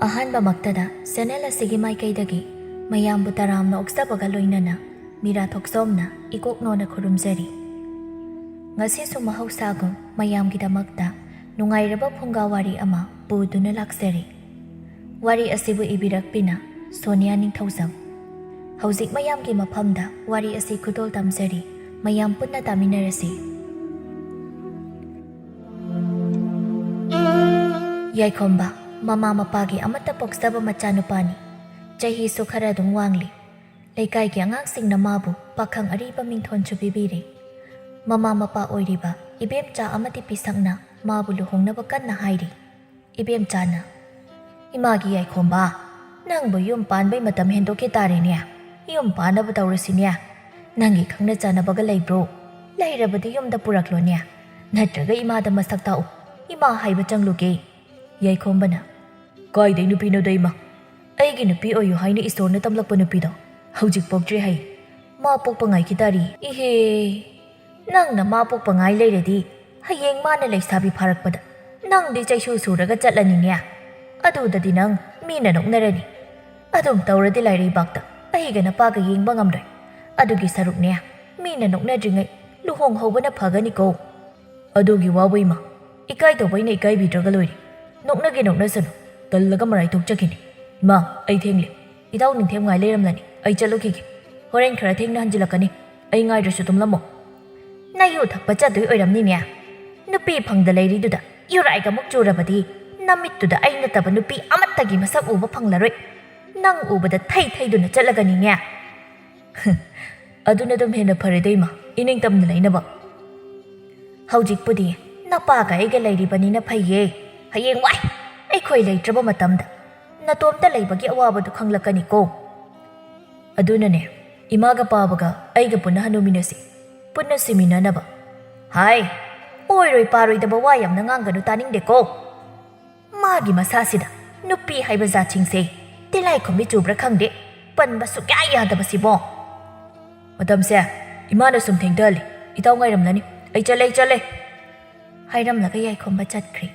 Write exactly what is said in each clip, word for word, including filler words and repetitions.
ꯑꯍꯥꯟꯕꯃꯛꯇꯗ channel ꯑꯁꯤꯒꯤ ꯃꯥꯏꯀꯩꯗꯒꯤ ꯃꯌꯥꯝꯕꯨ ꯇꯔꯥꯝꯅ ꯑꯣꯛꯆꯕꯒ ꯂꯣꯏꯅꯅ ꯃꯤꯔꯥ ꯊꯣꯛꯆꯣꯝꯅ ꯏꯀꯣꯛꯅꯣꯅ ꯈꯨꯔꯨꯝꯖꯔꯤ꯫ ꯉꯁꯤꯁꯨ ꯃꯍꯧꯁꯥꯒꯨꯝ ꯃꯌꯥꯝꯒꯤꯗꯃꯛꯇ ꯅꯨꯡꯉꯥꯏꯔꯕ ꯐꯨꯡꯒꯥ ꯋꯥꯔꯤ ꯑꯃ ꯄꯨꯗꯨꯅ ꯂꯥꯛꯆꯔꯤ꯫ ꯋꯥꯔꯤ ꯑꯁꯤꯕꯨ ꯏꯕꯤꯔꯛꯄꯤꯅ ꯁꯣꯅꯤꯌꯥ ꯅꯤꯡꯊꯧꯖꯝ꯫ ꯍꯧꯖꯤꯛ ꯃꯌꯥꯝꯒꯤ ꯃꯐꯝꯗ ꯋꯥꯔꯤ ꯑꯁꯤ ꯈꯨꯗꯣꯜ ꯇꯝꯖꯔꯤ꯫ ꯃꯌꯥꯝ ꯄꯨꯟꯅ ꯇꯥꯃꯤꯟꯅꯔꯁꯤ꯫ ꯌꯥꯏꯈꯣꯝꯕ ꯃꯃꯥ ꯃꯄꯥꯒꯤ ꯑꯃꯠꯇ ꯄꯣꯛꯆꯕ ꯃꯆꯥꯅꯨꯄꯥꯅꯤ꯫ ꯆꯍꯤꯁꯨ ꯈꯔ ꯑꯗꯨꯝ ꯋꯥꯡꯂꯤ꯫ ꯂꯩꯀꯥꯏꯒꯤ ꯑꯉꯥꯡꯁꯤꯡꯅ ꯃꯥꯕꯨ ꯄꯥꯈꯪ ꯑꯔꯤꯕ ꯃꯤꯡꯊꯣꯟꯁꯨ ꯄꯤꯕꯤꯔꯤ꯫ ꯃꯃꯥ ꯃꯄꯥ ꯑꯣꯏꯔꯤꯕ ꯏꯕꯦꯝꯆꯥ ꯑꯃꯗꯤ ꯄꯤꯁꯛꯅ ꯃꯥꯕꯨ ꯂꯨꯍꯣꯡꯅꯕ ꯀꯟꯅ ꯍꯥꯏꯔꯤ꯫ ꯏꯕꯦꯝꯆꯥꯅ, "ꯏꯃꯥꯒꯤ ꯌꯥꯏꯈꯣꯝꯕ, ꯅꯪꯕꯨ ꯌꯨꯝ ꯄꯥꯟꯕꯩ ꯃꯇꯝ ꯍꯦꯟꯗꯣꯛꯈꯤ ꯇꯥꯔꯦꯅꯦ꯫ ꯌꯨꯝ ꯄꯥꯟꯅꯕ ꯇꯧꯔꯁꯤꯅꯦ꯫ ꯅꯪꯒꯤ ꯈꯪꯅ ꯆꯥꯟꯅꯕꯒ ꯂꯩꯕ꯭ꯔꯣ? ꯂꯩꯔꯕꯗꯤ ꯌꯨꯝꯗ ꯄꯨꯔꯛꯂꯣꯅꯦ꯫ ꯅꯠꯇ꯭ꯔꯒ ꯏꯃꯥꯗ ꯃꯁꯛ ꯇꯥꯛꯎ꯫ ꯏꯃꯥ ꯍꯥꯏꯕ ꯆꯪꯂꯨꯒꯦ꯫" ꯌꯥꯏꯈꯣꯝꯕꯅ, "ꯀꯥꯏꯗꯩ ꯅꯨꯄꯤꯅꯣꯗ ꯏꯃꯥ? ꯑꯩꯒꯤ ꯅꯨꯄꯤ ꯑꯣꯏꯌꯨ ꯍꯥꯏꯅ ꯏꯁꯣꯔꯅ ꯇꯝꯂꯛꯄ ꯅꯨꯄꯤꯗꯣ ꯍꯧꯖꯤꯛ ꯄꯣꯛꯇ꯭ꯔꯤ ꯍꯥꯏ꯫ ꯃꯥ ꯄꯣꯛꯄ ꯉꯥꯏꯈꯤ ꯇꯥꯔꯤ꯫" "ꯏꯍꯦ, ꯅꯪꯅ ꯃꯥ ꯄꯣꯛꯄ ꯉꯥꯏ ꯂꯩꯔꯗꯤ ꯍꯌꯦꯡ ꯃꯥꯅ ꯂꯩꯁꯥꯕꯤ ꯐꯥꯔꯛꯄꯗ ꯅꯪꯗꯤ ꯆꯩꯁꯨ ꯁꯨꯔꯒ ꯆꯠꯂꯅꯤꯅꯦ꯫ ꯑꯗꯨꯗꯗꯤ ꯅꯪ ꯃꯤꯅ ꯅꯣꯛꯅꯔꯅꯤ꯫ ꯑꯗꯨꯝ ꯇꯧꯔꯗꯤ ꯂꯥꯏꯔꯩꯕꯥꯛꯇ ꯑꯩꯒ ꯅꯄꯥꯒ ꯌꯦꯡꯕ ꯉꯝꯂꯣꯏ꯫ ꯑꯗꯨꯒꯤ ꯁꯔꯨꯛꯅꯦ, ꯃꯤꯅ ꯅꯣꯛꯅꯗ꯭ꯔꯤꯉꯩ ꯂꯨꯍꯣꯡꯍꯧꯕꯅ ꯐꯒꯅꯤꯀꯣ꯫" "ꯑꯗꯨꯒꯤ ꯋꯥꯕꯨ ꯏꯃꯥ, ꯏꯀꯥꯏ ꯇꯧꯕ ꯑꯩꯅ ꯏꯀꯥꯏꯕꯤꯗ꯭ꯔꯒ ꯂꯣꯏꯔꯦ꯫ ꯅꯣꯛꯅꯒꯦ ꯅꯣꯛꯅꯁꯅꯨ, ꯇꯜꯂꯒ ꯃꯔꯥꯏ ꯊꯣꯛꯆꯈꯤꯅꯤ꯫ ꯏꯃꯥ, ꯑꯩ ꯊꯦꯡꯂꯦ꯫ ꯏꯇꯥꯎ ꯅꯤꯡꯊꯦꯝ ꯉꯥꯏ ꯂꯩꯔꯝꯂꯅꯤ꯫ ꯑꯩ ꯆꯠꯂꯨꯈꯤꯒꯦ꯫ ꯍꯣꯔꯦꯟ ꯈꯔ ꯊꯦꯡꯅ ꯍꯟꯖꯤꯜꯂꯛꯀꯅꯤ꯫ ꯑꯩ ꯉꯥꯏꯔꯁꯨ ꯇꯨꯝꯂꯝꯃꯣ꯫" "ꯅꯌꯨ ꯊꯛꯄ ꯆꯠꯇꯣꯏ ꯑꯣꯏꯔꯝꯅꯤꯅꯦ꯫ ꯅꯨꯄꯤ ꯐꯪꯗ ꯂꯩꯔꯤꯗꯨꯗ ꯌꯨꯔꯥꯏꯒ ꯑꯃꯨꯛ ꯆꯨꯔꯕꯗꯤ ꯅꯃꯤꯠꯇꯨꯗ ꯑꯩ ꯅꯠꯇꯕ ꯅꯨꯄꯤ ꯑꯃꯠꯇꯒꯤ ꯃꯁꯛ ꯎꯕ ꯐꯪꯂꯔꯣꯏ꯫ ꯅꯪ ꯎꯕꯗ ꯊꯩ ꯊꯩꯗꯨꯅ ꯆꯠꯂꯒꯅꯤꯅꯦ꯫" "ꯑꯗꯨꯅ ꯑꯗꯨꯝ ꯍꯦꯟꯅ ꯐꯔꯦꯗ ꯏꯃꯥ, ꯏꯅꯤꯡꯇꯝꯅ ꯂꯩꯅꯕ꯫" "ꯍꯧꯖꯤꯛꯄꯨꯗꯤ ꯅꯄꯥꯒ ꯑꯩꯒ ꯂꯩꯔꯤꯕꯅꯤꯅ ꯐꯩꯌꯦ꯫ ꯍꯌꯦꯡ ꯋꯥꯏ ꯑꯩꯈꯣꯏ ꯂꯩꯇ꯭ꯔꯕ ꯃꯇꯝꯗ ꯅꯇꯣꯝꯇ ꯂꯩꯕꯒꯤ ꯑꯋꯥꯕꯗꯨ ꯈꯪꯂꯛꯀꯅꯤꯀꯣ꯫ ꯑꯗꯨꯅꯅꯦ, ꯏꯃꯥꯒ ꯄꯥꯕꯒ ꯑꯩꯒ ꯄꯨꯟꯅ ꯍꯅꯨꯃꯤꯟꯅꯁꯤ, ꯄꯨꯟꯅ ꯁꯤꯃꯤꯟꯅꯅꯕ꯫" "ꯍꯥꯏ, ꯑꯣꯏꯔꯣꯏ ꯄꯥꯔꯣꯏꯗꯕ ꯋꯥ ꯌꯥꯝꯅ ꯉꯥꯡꯒꯅꯨ, ꯇꯥꯅꯤꯡꯗꯦꯀꯣ꯫ ꯃꯥꯒꯤ ꯃꯁꯥꯁꯤꯗ ꯅꯨꯄꯤ ꯍꯥꯏꯕ ꯖꯥꯠꯁꯤꯡꯁꯦ ꯇꯤꯜꯂꯥꯏꯈꯨꯝꯕꯤ ꯆꯨꯕ꯭ꯔꯥ ꯈꯪꯗꯦ, ꯄꯟꯕ ꯁꯨꯛꯌꯥ ꯌꯥꯗꯕꯁꯤꯕꯣ꯫" "ꯃꯇꯝꯁꯦ ꯏꯃꯥꯅ ꯁꯨꯝ ꯊꯦꯡꯊꯍꯜꯂꯤ꯫ ꯏꯇꯥꯎ ꯉꯥꯏꯔꯝꯂꯅꯤ꯫ ꯑꯩ ꯆꯠꯂꯦ, ꯑꯩ ꯆꯠꯂꯦ꯫" ꯍꯥꯏꯔꯝꯂꯒ ꯌꯥꯏꯈꯣꯝꯕ ꯆꯠꯈ꯭ꯔꯦ꯫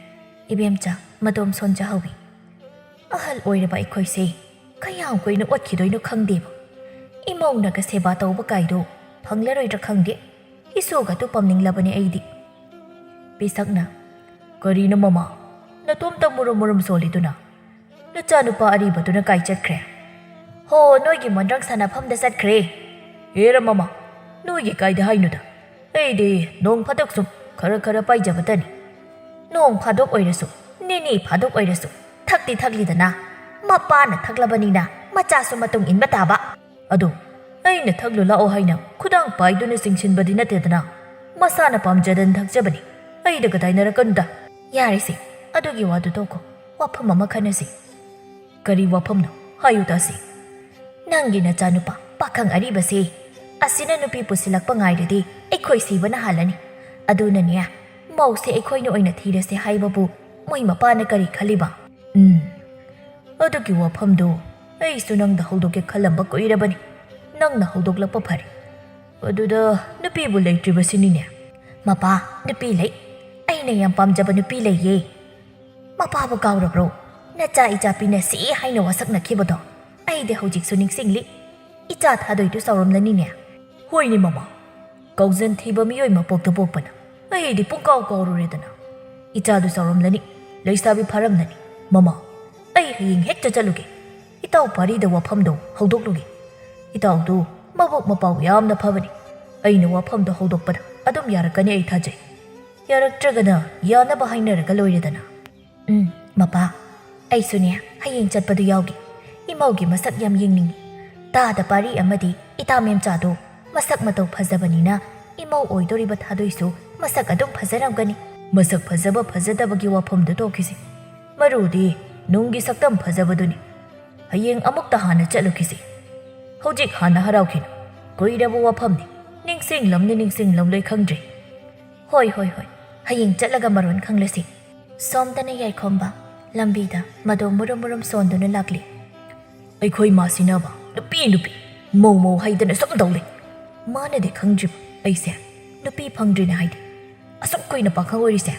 ꯏꯕꯦꯝꯆꯥ ꯃꯇꯣꯝ ꯁꯣꯟꯖꯍꯧꯏ꯫ ꯑꯍꯜ ꯑꯣꯏꯔꯕ ꯑꯩꯈꯣꯏꯁꯦ ꯀꯌꯥꯝ ꯀꯨꯏꯅ ꯑꯣꯠꯈꯤꯗꯣꯏꯅꯣ ꯈꯪꯗꯦꯕ꯫ ꯏꯃꯧꯅꯒ ꯁꯦꯕꯥ ꯇꯧꯕ ꯀꯥꯏꯗꯣ ꯐꯪꯂꯔꯣꯏꯗ꯭ꯔꯥ ꯈꯪꯗꯦ꯫ ꯏꯁꯨꯒꯗꯨ ꯄꯝꯅꯤꯡꯂꯕꯅꯦ ꯑꯩꯗꯤ꯫ ꯄꯤꯁꯛꯅ, "ꯀꯔꯤꯅꯣ ꯃꯃꯥ, ꯅꯇꯣꯝꯇ ꯃꯨꯔꯨꯝ ꯃꯨꯔꯨꯝ ꯁꯣꯜꯂꯤꯗꯨꯅ? ꯅꯆꯥꯅꯨꯄꯥ ꯑꯔꯤꯕꯗꯨꯅ ꯀꯥꯏ ꯆꯠꯈ꯭ꯔꯦ?" "ꯍꯣ, ꯅꯣꯏꯒꯤ ꯃꯣꯟꯗ꯭ꯔꯪ ꯁꯥꯟꯅꯐꯝꯗ ꯆꯠꯈ꯭ꯔꯦ꯫" "ꯍꯦꯔ ꯃꯃꯥ, ꯅꯣꯏꯒꯤ ꯀꯥꯏꯗ ꯍꯥꯏꯅꯣꯗ? ꯑꯩꯗꯤ ꯅꯣꯡ ꯐꯥꯗꯣꯛ ꯁꯨꯝ ꯈꯔ ꯈꯔ ꯄꯥꯏꯖꯕꯇꯅꯤ꯫" "ꯅꯣꯡ ꯐꯥꯗꯣꯛ ꯑꯣꯏꯔꯁꯨ, ꯅꯤꯅꯤ ꯐꯥꯗꯣꯛ ꯑꯣꯏꯔꯁꯨ ꯊꯛꯇꯤ ꯊꯛꯂꯤꯗꯅ꯫ ꯃꯄꯥꯅ ꯊꯛꯂꯕꯅꯤꯅ ꯃꯆꯥꯁꯨ ꯃꯇꯨꯡ ꯏꯟꯕ ꯇꯥꯕ꯫" "ꯑꯗꯣ ꯑꯩꯅ ꯊꯛꯂꯨ ꯂꯥꯛꯑꯣ ꯍꯥꯏꯅ ꯈꯨꯗꯥꯡ ꯄꯥꯏꯗꯨꯅ ꯆꯤꯡꯁꯤꯟꯕꯗꯤ ꯅꯠꯇꯦꯗꯅ, ꯃꯁꯥꯅ ꯄꯥꯝꯖꯗꯅ ꯊꯛꯆꯕꯅꯤ꯫ ꯑꯩꯗꯒ ꯇꯥꯏꯅꯔꯛꯀꯅꯨꯗ꯫" "ꯌꯥꯔꯦꯁꯦ, ꯑꯗꯨꯒꯤ ꯋꯥꯗꯨ ꯇꯣꯛꯈꯣ, ꯋꯥꯐꯝ ꯑꯃ ꯈꯟꯅꯁꯤ꯫" "ꯀꯔꯤ ꯋꯥꯐꯝꯅꯣ? ꯍꯥꯏꯌꯨ ꯇꯥꯁꯤ꯫" "ꯅꯪꯒꯤ ꯅꯆꯥꯅꯨꯄꯥ ꯄꯥꯈꯪ ꯑꯔꯤꯕꯁꯦ ꯑꯁꯤꯅ ꯅꯨꯄꯤ ꯄꯨꯁꯤꯜꯂꯛꯄ ꯉꯥꯏꯔꯗꯤ ꯑꯩꯈꯣꯏ ꯁꯤꯕꯅ ꯍꯥꯜꯂꯅꯤ꯫ ꯑꯗꯨꯅꯅꯦ, ꯃꯧꯁꯦ ꯑꯩꯈꯣꯏꯅ ꯑꯣꯏꯅ ꯊꯤꯔꯁꯦ ꯍꯥꯏꯕꯕꯨ ꯃꯣꯏ ꯃꯄꯥꯅ ꯀꯔꯤ ꯈꯜꯂꯤꯕ?" "ꯎꯝ, ꯑꯗꯨꯒꯤ ꯋꯥꯐꯝꯗꯨ ꯑꯩꯁꯨ ꯅꯪꯗ ꯍꯧꯗꯣꯛꯀꯦ ꯈꯜꯂꯝꯕ ꯀꯨꯏꯔꯕꯅꯤ꯫ ꯅꯪꯅ ꯍꯧꯗꯣꯛꯂꯛꯄ ꯐꯔꯦ꯫ ꯑꯗꯨꯗ ꯅꯨꯄꯤꯕꯨ ꯂꯩꯇ꯭ꯔꯤꯕꯁꯤꯅꯤꯅꯦ꯫" "ꯃꯄꯥ, ꯅꯨꯄꯤ ꯂꯩ꯫ ꯑꯩꯅ ꯌꯥꯝ ꯄꯥꯝꯖꯕ ꯅꯨꯄꯤ ꯂꯩꯌꯦ꯫" "ꯃꯄꯥꯕꯨ ꯀꯥꯎꯔꯕ꯭ꯔꯣ? ꯅꯆꯥ ꯏꯆꯥ ꯄꯤꯅꯁꯤ ꯍꯥꯏꯅ ꯋꯥꯁꯛꯅꯈꯤꯕꯗꯣ ꯑꯩꯗꯤ ꯍꯧꯖꯤꯛꯁꯨ ꯅꯤꯡꯁꯤꯡꯂꯤ꯫ ꯏꯆꯥ ꯊꯥꯗꯣꯏꯗꯨ ꯆꯥꯎꯔꯝꯂꯅꯤꯅꯦ꯫" "ꯍꯣꯏꯅꯦ ꯃꯃꯥ, ꯀꯥꯎꯖꯟ ꯊꯤꯕ ꯃꯤꯑꯣꯏ ꯃꯄꯣꯛꯇ ꯄꯣꯛꯄꯅ ꯑꯩꯗꯤ ꯄꯨꯡꯀꯥꯎ ꯀꯥꯎꯔꯨꯔꯦꯗꯅ꯫ ꯏꯆꯥꯗꯨ ꯆꯥꯎꯔꯝꯂꯅꯤ, ꯂꯩꯁꯥꯕꯤ ꯐꯥꯔꯝꯂꯅꯤ꯫ ꯃꯃꯥ, ꯑꯩ ꯍꯌꯦꯡ ꯍꯦꯛꯇ ꯆꯠꯂꯨꯒꯦ꯫ ꯏꯇꯥꯎ ꯄꯥꯔꯤꯗ ꯋꯥꯐꯝꯗꯣ ꯍꯧꯗꯣꯛꯂꯨꯒꯦ꯫ ꯏꯇꯥꯎꯗꯨ ꯃꯕꯨꯛ ꯃꯄꯥꯎ ꯌꯥꯝꯅ ꯐꯕꯅꯤ꯫ ꯑꯩꯅ ꯋꯥꯐꯝꯗꯣ ꯍꯧꯗꯣꯛꯄꯗ ꯑꯗꯨꯝ ꯌꯥꯔꯛꯀꯅꯤ ꯑꯩ ꯊꯥꯖꯩ꯫ ꯌꯥꯔꯛꯇ꯭ꯔꯒꯅ ꯌꯥꯅꯕ ꯍꯥꯏꯅꯔꯒ ꯂꯣꯏꯔꯦꯗꯅ꯫" "ꯎꯝ, ꯃꯄꯥ, ꯑꯩꯁꯨꯅꯦ ꯍꯌꯦꯡ ꯆꯠꯄꯗꯨ ꯌꯥꯎꯒꯦ꯫ ꯏꯃꯧꯒꯤ ꯃꯁꯛ ꯌꯥꯝ ꯌꯦꯡꯅꯤꯡꯉꯤ꯫ ꯇꯥꯗ ꯄꯥꯔꯤ ꯑꯃꯗꯤ ꯏꯇꯥ ꯃꯦꯝꯆꯥꯗꯣ ꯃꯁꯛ ꯃꯇꯧ ꯐꯖꯕꯅꯤꯅ ꯏꯃꯧ ꯑꯣꯏꯗꯣꯔꯤꯕ ꯊꯥꯗꯣꯏꯁꯨ ꯃꯁꯛ ꯑꯗꯨꯝ ꯐꯖꯔꯝꯒꯅꯤ꯫" "ꯃꯁꯛ ꯐꯖꯕ ꯐꯖꯗꯕꯒꯤ ꯋꯥꯐꯝꯗꯨ ꯇꯣꯛꯈꯤꯁꯤ꯫ ꯃꯔꯨꯗꯤ ꯅꯨꯡꯒꯤ ꯁꯛꯇꯝ ꯐꯖꯕꯗꯨꯅꯤ꯫ ꯍꯌꯦꯡ ꯑꯃꯨꯛꯇ ꯍꯥꯟꯅ ꯆꯠꯂꯨꯈꯤꯁꯤ꯫ ꯍꯧꯖꯤꯛ ꯍꯥꯟꯅ ꯍꯔꯥꯎꯈꯤꯅꯨ꯫ ꯀꯨꯏꯔꯕ ꯋꯥꯐꯝꯅꯤ꯫ ꯅꯤꯡꯁꯤꯡꯂꯝꯅꯤ ꯅꯤꯡꯁꯤꯡꯂꯝꯂꯣꯏ ꯈꯪꯗ꯭ꯔꯦ꯫" "ꯍꯣꯏ, ꯍꯣꯏ, ꯍꯣꯏ꯫ ꯍꯌꯦꯡ ꯆꯠꯂꯒ ꯃꯔꯣꯟ ꯈꯪꯂꯁꯤ꯫" ꯁꯣꯝꯗꯅ ꯌꯥꯏꯈꯣꯝꯕ ꯂꯝꯕꯤꯗ ꯃꯗꯣ ꯃꯨꯔꯨꯝ ꯃꯨꯔꯨꯝ ꯁꯣꯟꯗꯨꯅ ꯂꯥꯛꯂꯤ꯫ "ꯑꯩꯈꯣꯏ ꯃꯥꯁꯤꯅꯕ ꯅꯨꯄꯤ ꯅꯨꯄꯤ, ꯃꯧ ꯃꯧ ꯍꯥꯏꯗꯅ ꯁꯨꯝ ꯇꯧ ꯂꯩ꯫ ꯃꯥꯅꯗꯤ ꯈꯪꯗ꯭ꯔꯤꯕ ꯑꯩꯁꯦ ꯅꯨꯄꯤ ꯐꯪꯗ꯭ꯔꯤꯅꯦ ꯍꯥꯏꯗꯤ꯫ ꯑꯁꯨꯛ ꯀꯨꯏꯅ ꯄꯥꯈꯪ ꯑꯣꯏꯔꯤꯁꯦ,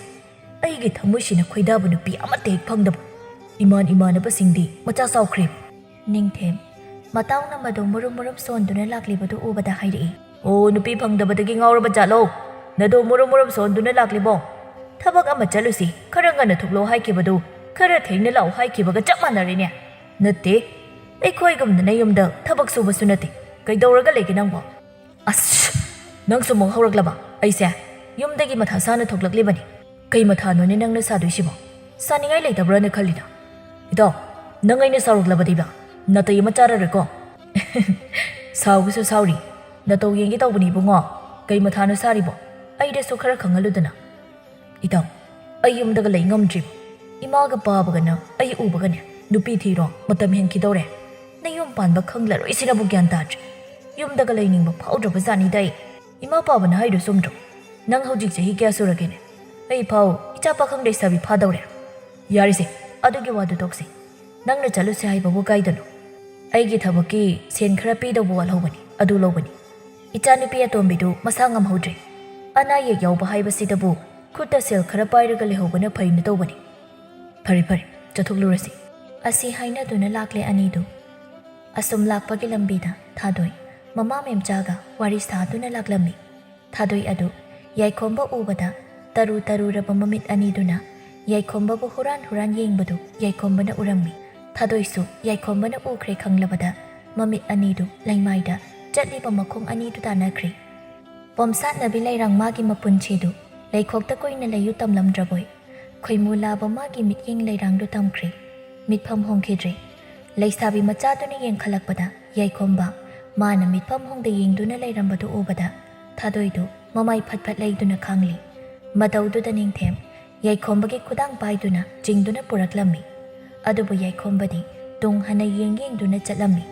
ꯑꯩꯒꯤ ꯊꯃꯣꯏꯁꯤꯅ ꯈꯣꯏꯗꯥꯕ ꯅꯨꯄꯤ ꯑꯃꯠꯇ ꯍꯦꯛ ꯐꯪꯗꯕ꯫ ꯏꯃꯥꯟ ꯏꯃꯥꯟꯅꯕꯁꯤꯡꯗꯤ ꯃꯆꯥ ꯆꯥꯎꯈ꯭ꯔꯦ꯫ ꯅꯤꯡꯊꯦꯝ ꯃꯇꯥꯎꯅ ꯃꯗꯨ ꯃꯨꯔꯨꯝ ꯃꯨꯔꯨꯝ ꯁꯣꯟꯗꯨꯅ ꯂꯥꯛꯂꯤꯕꯗꯨ ꯎꯕꯗ ꯍꯥꯏꯔꯛꯏ꯫ "ꯑꯣ, ꯅꯨꯄꯤ ꯐꯪꯗꯕꯗꯒꯤ ꯉꯥꯎꯔꯕ ꯖꯥꯠꯂꯣ? ꯅꯗꯨ ꯃꯨꯔꯨꯝ ꯃꯨꯔꯨꯝ ꯁꯣꯟꯗꯨꯅ ꯂꯥꯛꯂꯤꯕꯣ? ꯊꯕꯛ ꯑꯃ ꯆꯠꯂꯨꯁꯤ, ꯈꯔ ꯉꯟꯅ ꯊꯣꯛꯂꯣ ꯍꯥꯏꯈꯤꯕꯗꯨ ꯈꯔ ꯊꯦꯡꯅ ꯂꯥꯛꯑꯣ ꯍꯥꯏꯈꯤꯕꯒ ꯆꯞ ꯃꯥꯟꯅꯔꯦꯅꯦ꯫ ꯅꯠꯇꯦ, ꯑꯩꯈꯣꯏꯒꯨꯝꯅ ꯅꯌꯨꯝꯗ ꯊꯕꯛ ꯁꯨꯕꯁꯨ ꯅꯠꯇꯦ꯫ ꯀꯩꯗꯧꯔꯒ ꯂꯩꯒꯦ ꯅꯪꯕꯣ?" "ꯑꯁ, ꯅꯪꯁꯨ ꯑꯃꯨꯛ ꯍꯧꯔꯛꯂꯕ? ꯑꯩꯁꯦ ꯌꯨꯝꯗꯒꯤ ꯃꯊꯥ ꯁꯥꯅ ꯊꯣꯛꯂꯛꯂꯤꯕꯅꯤ꯫ ꯀꯩ ꯃꯊꯥꯅꯣꯅꯦ ꯅꯪꯅ ꯁꯥꯗꯣꯏꯁꯤꯕꯣ? ꯁꯥꯅꯤꯡꯉꯥꯏ ꯂꯩꯇꯕ꯭ꯔꯥꯅ ꯈꯜꯂꯤꯅ? ꯏꯇꯥꯎ, ꯅꯪ ꯑꯩꯅ ꯁꯥꯎꯔꯛꯂꯕꯗꯤꯕ ꯅꯥꯇꯩ ꯑꯃ ꯆꯥꯔꯔꯣꯏꯀꯣ?" "ꯁꯥꯎꯒꯦꯁꯨ ꯁꯥꯎꯔꯤ, ꯅꯇꯧ ꯌꯦꯡꯒꯦ ꯇꯧꯕꯅꯤ ꯏꯕꯨꯡꯉꯣ꯫ ꯀꯩ ꯃꯊꯥꯅꯣ ꯁꯥꯔꯤꯕꯣ? ꯑꯩꯗꯁꯨ ꯈꯔ ꯈꯪꯍꯜꯂꯨꯗꯅ꯫" "ꯏꯇꯥꯎ, ꯑꯩ ꯌꯨꯝꯗꯒ ꯂꯩ ꯉꯝꯗ꯭ꯔꯤꯕ꯫ ꯏꯃꯥꯒ ꯄꯥꯕꯒꯅ ꯑꯩ ꯎꯕꯒꯅꯦ, ꯅꯨꯄꯤ ꯊꯤꯔꯣ, ꯃꯇꯝ ꯍꯦꯟꯈꯤꯗꯧꯔꯦ꯫ ꯅꯌꯨꯝ ꯄꯥꯟꯕ ꯈꯪꯂꯔꯣꯏ ꯁꯤꯅꯕꯨ ꯒ꯭ꯌꯥꯟ ꯇꯥꯗ꯭ꯔꯦ꯫ ꯌꯨꯝꯗꯒ ꯂꯩꯅꯤꯡꯕ ꯐꯥꯎꯗ꯭ꯔꯕ ꯖꯥꯠꯅꯤꯗ ꯑꯩ꯫ ꯏꯃꯥ ꯄꯥꯕꯅ ꯍꯥꯏꯗꯣ ꯆꯨꯝꯗ꯭ꯔꯣ? ꯅꯪ ꯍꯧꯖꯤꯛ ꯆꯍꯤ ꯀꯌꯥ ꯁꯨꯔꯒꯦꯅꯦ? ꯑꯩ ꯐꯥꯎ ꯏꯆꯥ ꯄꯥꯈꯪ ꯂꯩꯁꯥꯕꯤ ꯐꯥꯗꯧꯔꯦ꯫" "ꯌꯥꯔꯦꯁꯦ, ꯑꯗꯨꯒꯤ ꯋꯥꯗꯨ ꯇꯣꯛꯁꯤ꯫ ꯅꯪꯅ ꯆꯠꯂꯨꯁꯦ ꯍꯥꯏꯕꯕꯨ ꯀꯥꯏꯗꯅꯣ?" "ꯑꯩꯒꯤ ꯊꯕꯛꯀꯤ ꯁꯦꯟ ꯈꯔ ꯄꯤꯗꯧꯕ ꯋꯥꯠꯍꯧꯕꯅꯤ, ꯑꯗꯨ ꯂꯧꯕꯅꯤ꯫ ꯏꯆꯥꯅꯨꯄꯤ ꯑꯇꯣꯝꯕꯤꯗꯨ ꯃꯁꯥ ꯉꯝꯍꯧꯗ꯭ꯔꯦ꯫ ꯑꯅꯥ ꯑꯌꯦꯛ ꯌꯥꯎꯕ ꯍꯥꯏꯕꯁꯤꯗꯕꯨ ꯈꯨꯠꯇ ꯁꯦꯜ ꯈꯔ ꯄꯥꯏꯔꯒ ꯂꯩꯍꯧꯕꯅ ꯐꯩꯅ ꯇꯧꯕꯅꯤ꯫ ꯐꯔꯦ ꯐꯔꯦ, ꯆꯠꯊꯣꯛꯂꯨꯔꯁꯤ꯫" ꯑꯁꯤ ꯍꯥꯏꯅꯗꯨꯅ ꯂꯥꯛꯂꯦ ꯑꯅꯤꯗꯨ꯫ ꯑꯁꯨꯝ ꯂꯥꯛꯄꯒꯤ ꯂꯝꯕꯤꯗ ꯊꯥꯗꯣꯏ ꯃꯃꯥ ꯃꯦꯝꯆꯥꯒ ꯋꯥꯔꯤ ꯁꯥꯗꯨꯅ ꯂꯥꯛꯂꯝꯃꯤ꯫ ꯊꯥꯗꯣꯏ ꯑꯗꯨ ꯌꯥꯏꯈꯣꯝꯕ ꯎꯕꯗ ꯇꯔꯨ ꯇꯔꯨꯔꯕ ꯃꯃꯤꯠ ꯑꯅꯤꯗꯨꯅ ꯌꯥꯏꯈꯣꯝꯕꯕꯨ ꯍꯨꯔꯥꯟ ꯍꯨꯔꯥꯟ ꯌꯦꯡꯕꯗꯨ ꯌꯥꯏꯈꯣꯝꯕꯅ ꯎꯔꯝꯃꯤ꯫ ꯊꯥꯗꯣꯏꯁꯨ ꯌꯥꯏꯈꯣꯝꯕꯅ ꯎꯈ꯭ꯔꯦ ꯈꯪꯂꯕꯗ ꯃꯃꯤꯠ ꯑꯅꯤꯗꯨ ꯂꯩꯃꯥꯏꯗ ꯆꯠꯂꯤꯕ ꯃꯈꯣꯡ ꯑꯅꯤꯗꯨ ꯇꯥꯟꯅꯈ꯭ꯔꯦ꯫ ꯄꯣꯝꯁꯥꯠꯅꯕꯤ ꯂꯩꯔꯥꯡ ꯃꯥꯒꯤ ꯃꯄꯨꯟꯁꯤꯗꯨ ꯂꯩꯈꯣꯛꯇ ꯀꯨꯏꯅ ꯂꯩꯌꯨ ꯇꯝꯂꯝꯗ꯭ꯔꯕꯣꯏ꯫ ꯈꯣꯏꯃꯨ ꯂꯥꯕ ꯃꯥꯒꯤ ꯃꯤꯠꯌꯦꯡ ꯂꯩꯔꯥꯡꯗꯨ ꯇꯝꯈ꯭ꯔꯦ꯫ ꯃꯤꯠꯐꯝ ꯍꯣꯡꯈꯤꯗ꯭ꯔꯦ꯫ ꯂꯩꯁꯥꯕꯤ ꯃꯆꯥꯗꯨꯅ ꯌꯦꯡꯈꯠꯂꯛꯄꯗ ꯌꯥꯏꯈꯣꯝꯕ ꯃꯥꯅ ꯃꯤꯠꯐꯝ ꯍꯣꯡꯗ ꯌꯦꯡꯗꯨꯅ ꯂꯩꯔꯝꯕꯗꯨ ꯎꯕꯗ ꯊꯥꯗꯣꯏꯗꯨ ꯃꯃꯥꯏ ꯐꯠ ꯐꯠ ꯂꯩꯗꯨꯅ ꯈꯥꯡꯂꯤ꯫ ꯃꯇꯧꯗꯨꯗ ꯅꯤꯡꯊꯦꯝ ꯌꯥꯏꯈꯣꯝꯕꯒꯤ ꯈꯨꯗꯥꯡ ꯄꯥꯏꯗꯨꯅ ꯆꯤꯡꯗꯨꯅ ꯄꯨꯔꯛꯂꯝꯃꯤ꯫ ꯑꯗꯨꯕꯨ ꯌꯥꯏꯈꯣꯝꯕꯗꯤ ꯇꯨꯡ ꯍꯟꯅ ꯌꯦꯡ ꯌꯦꯡꯗꯨꯅ ꯆꯠꯂꯝꯃꯤ꯫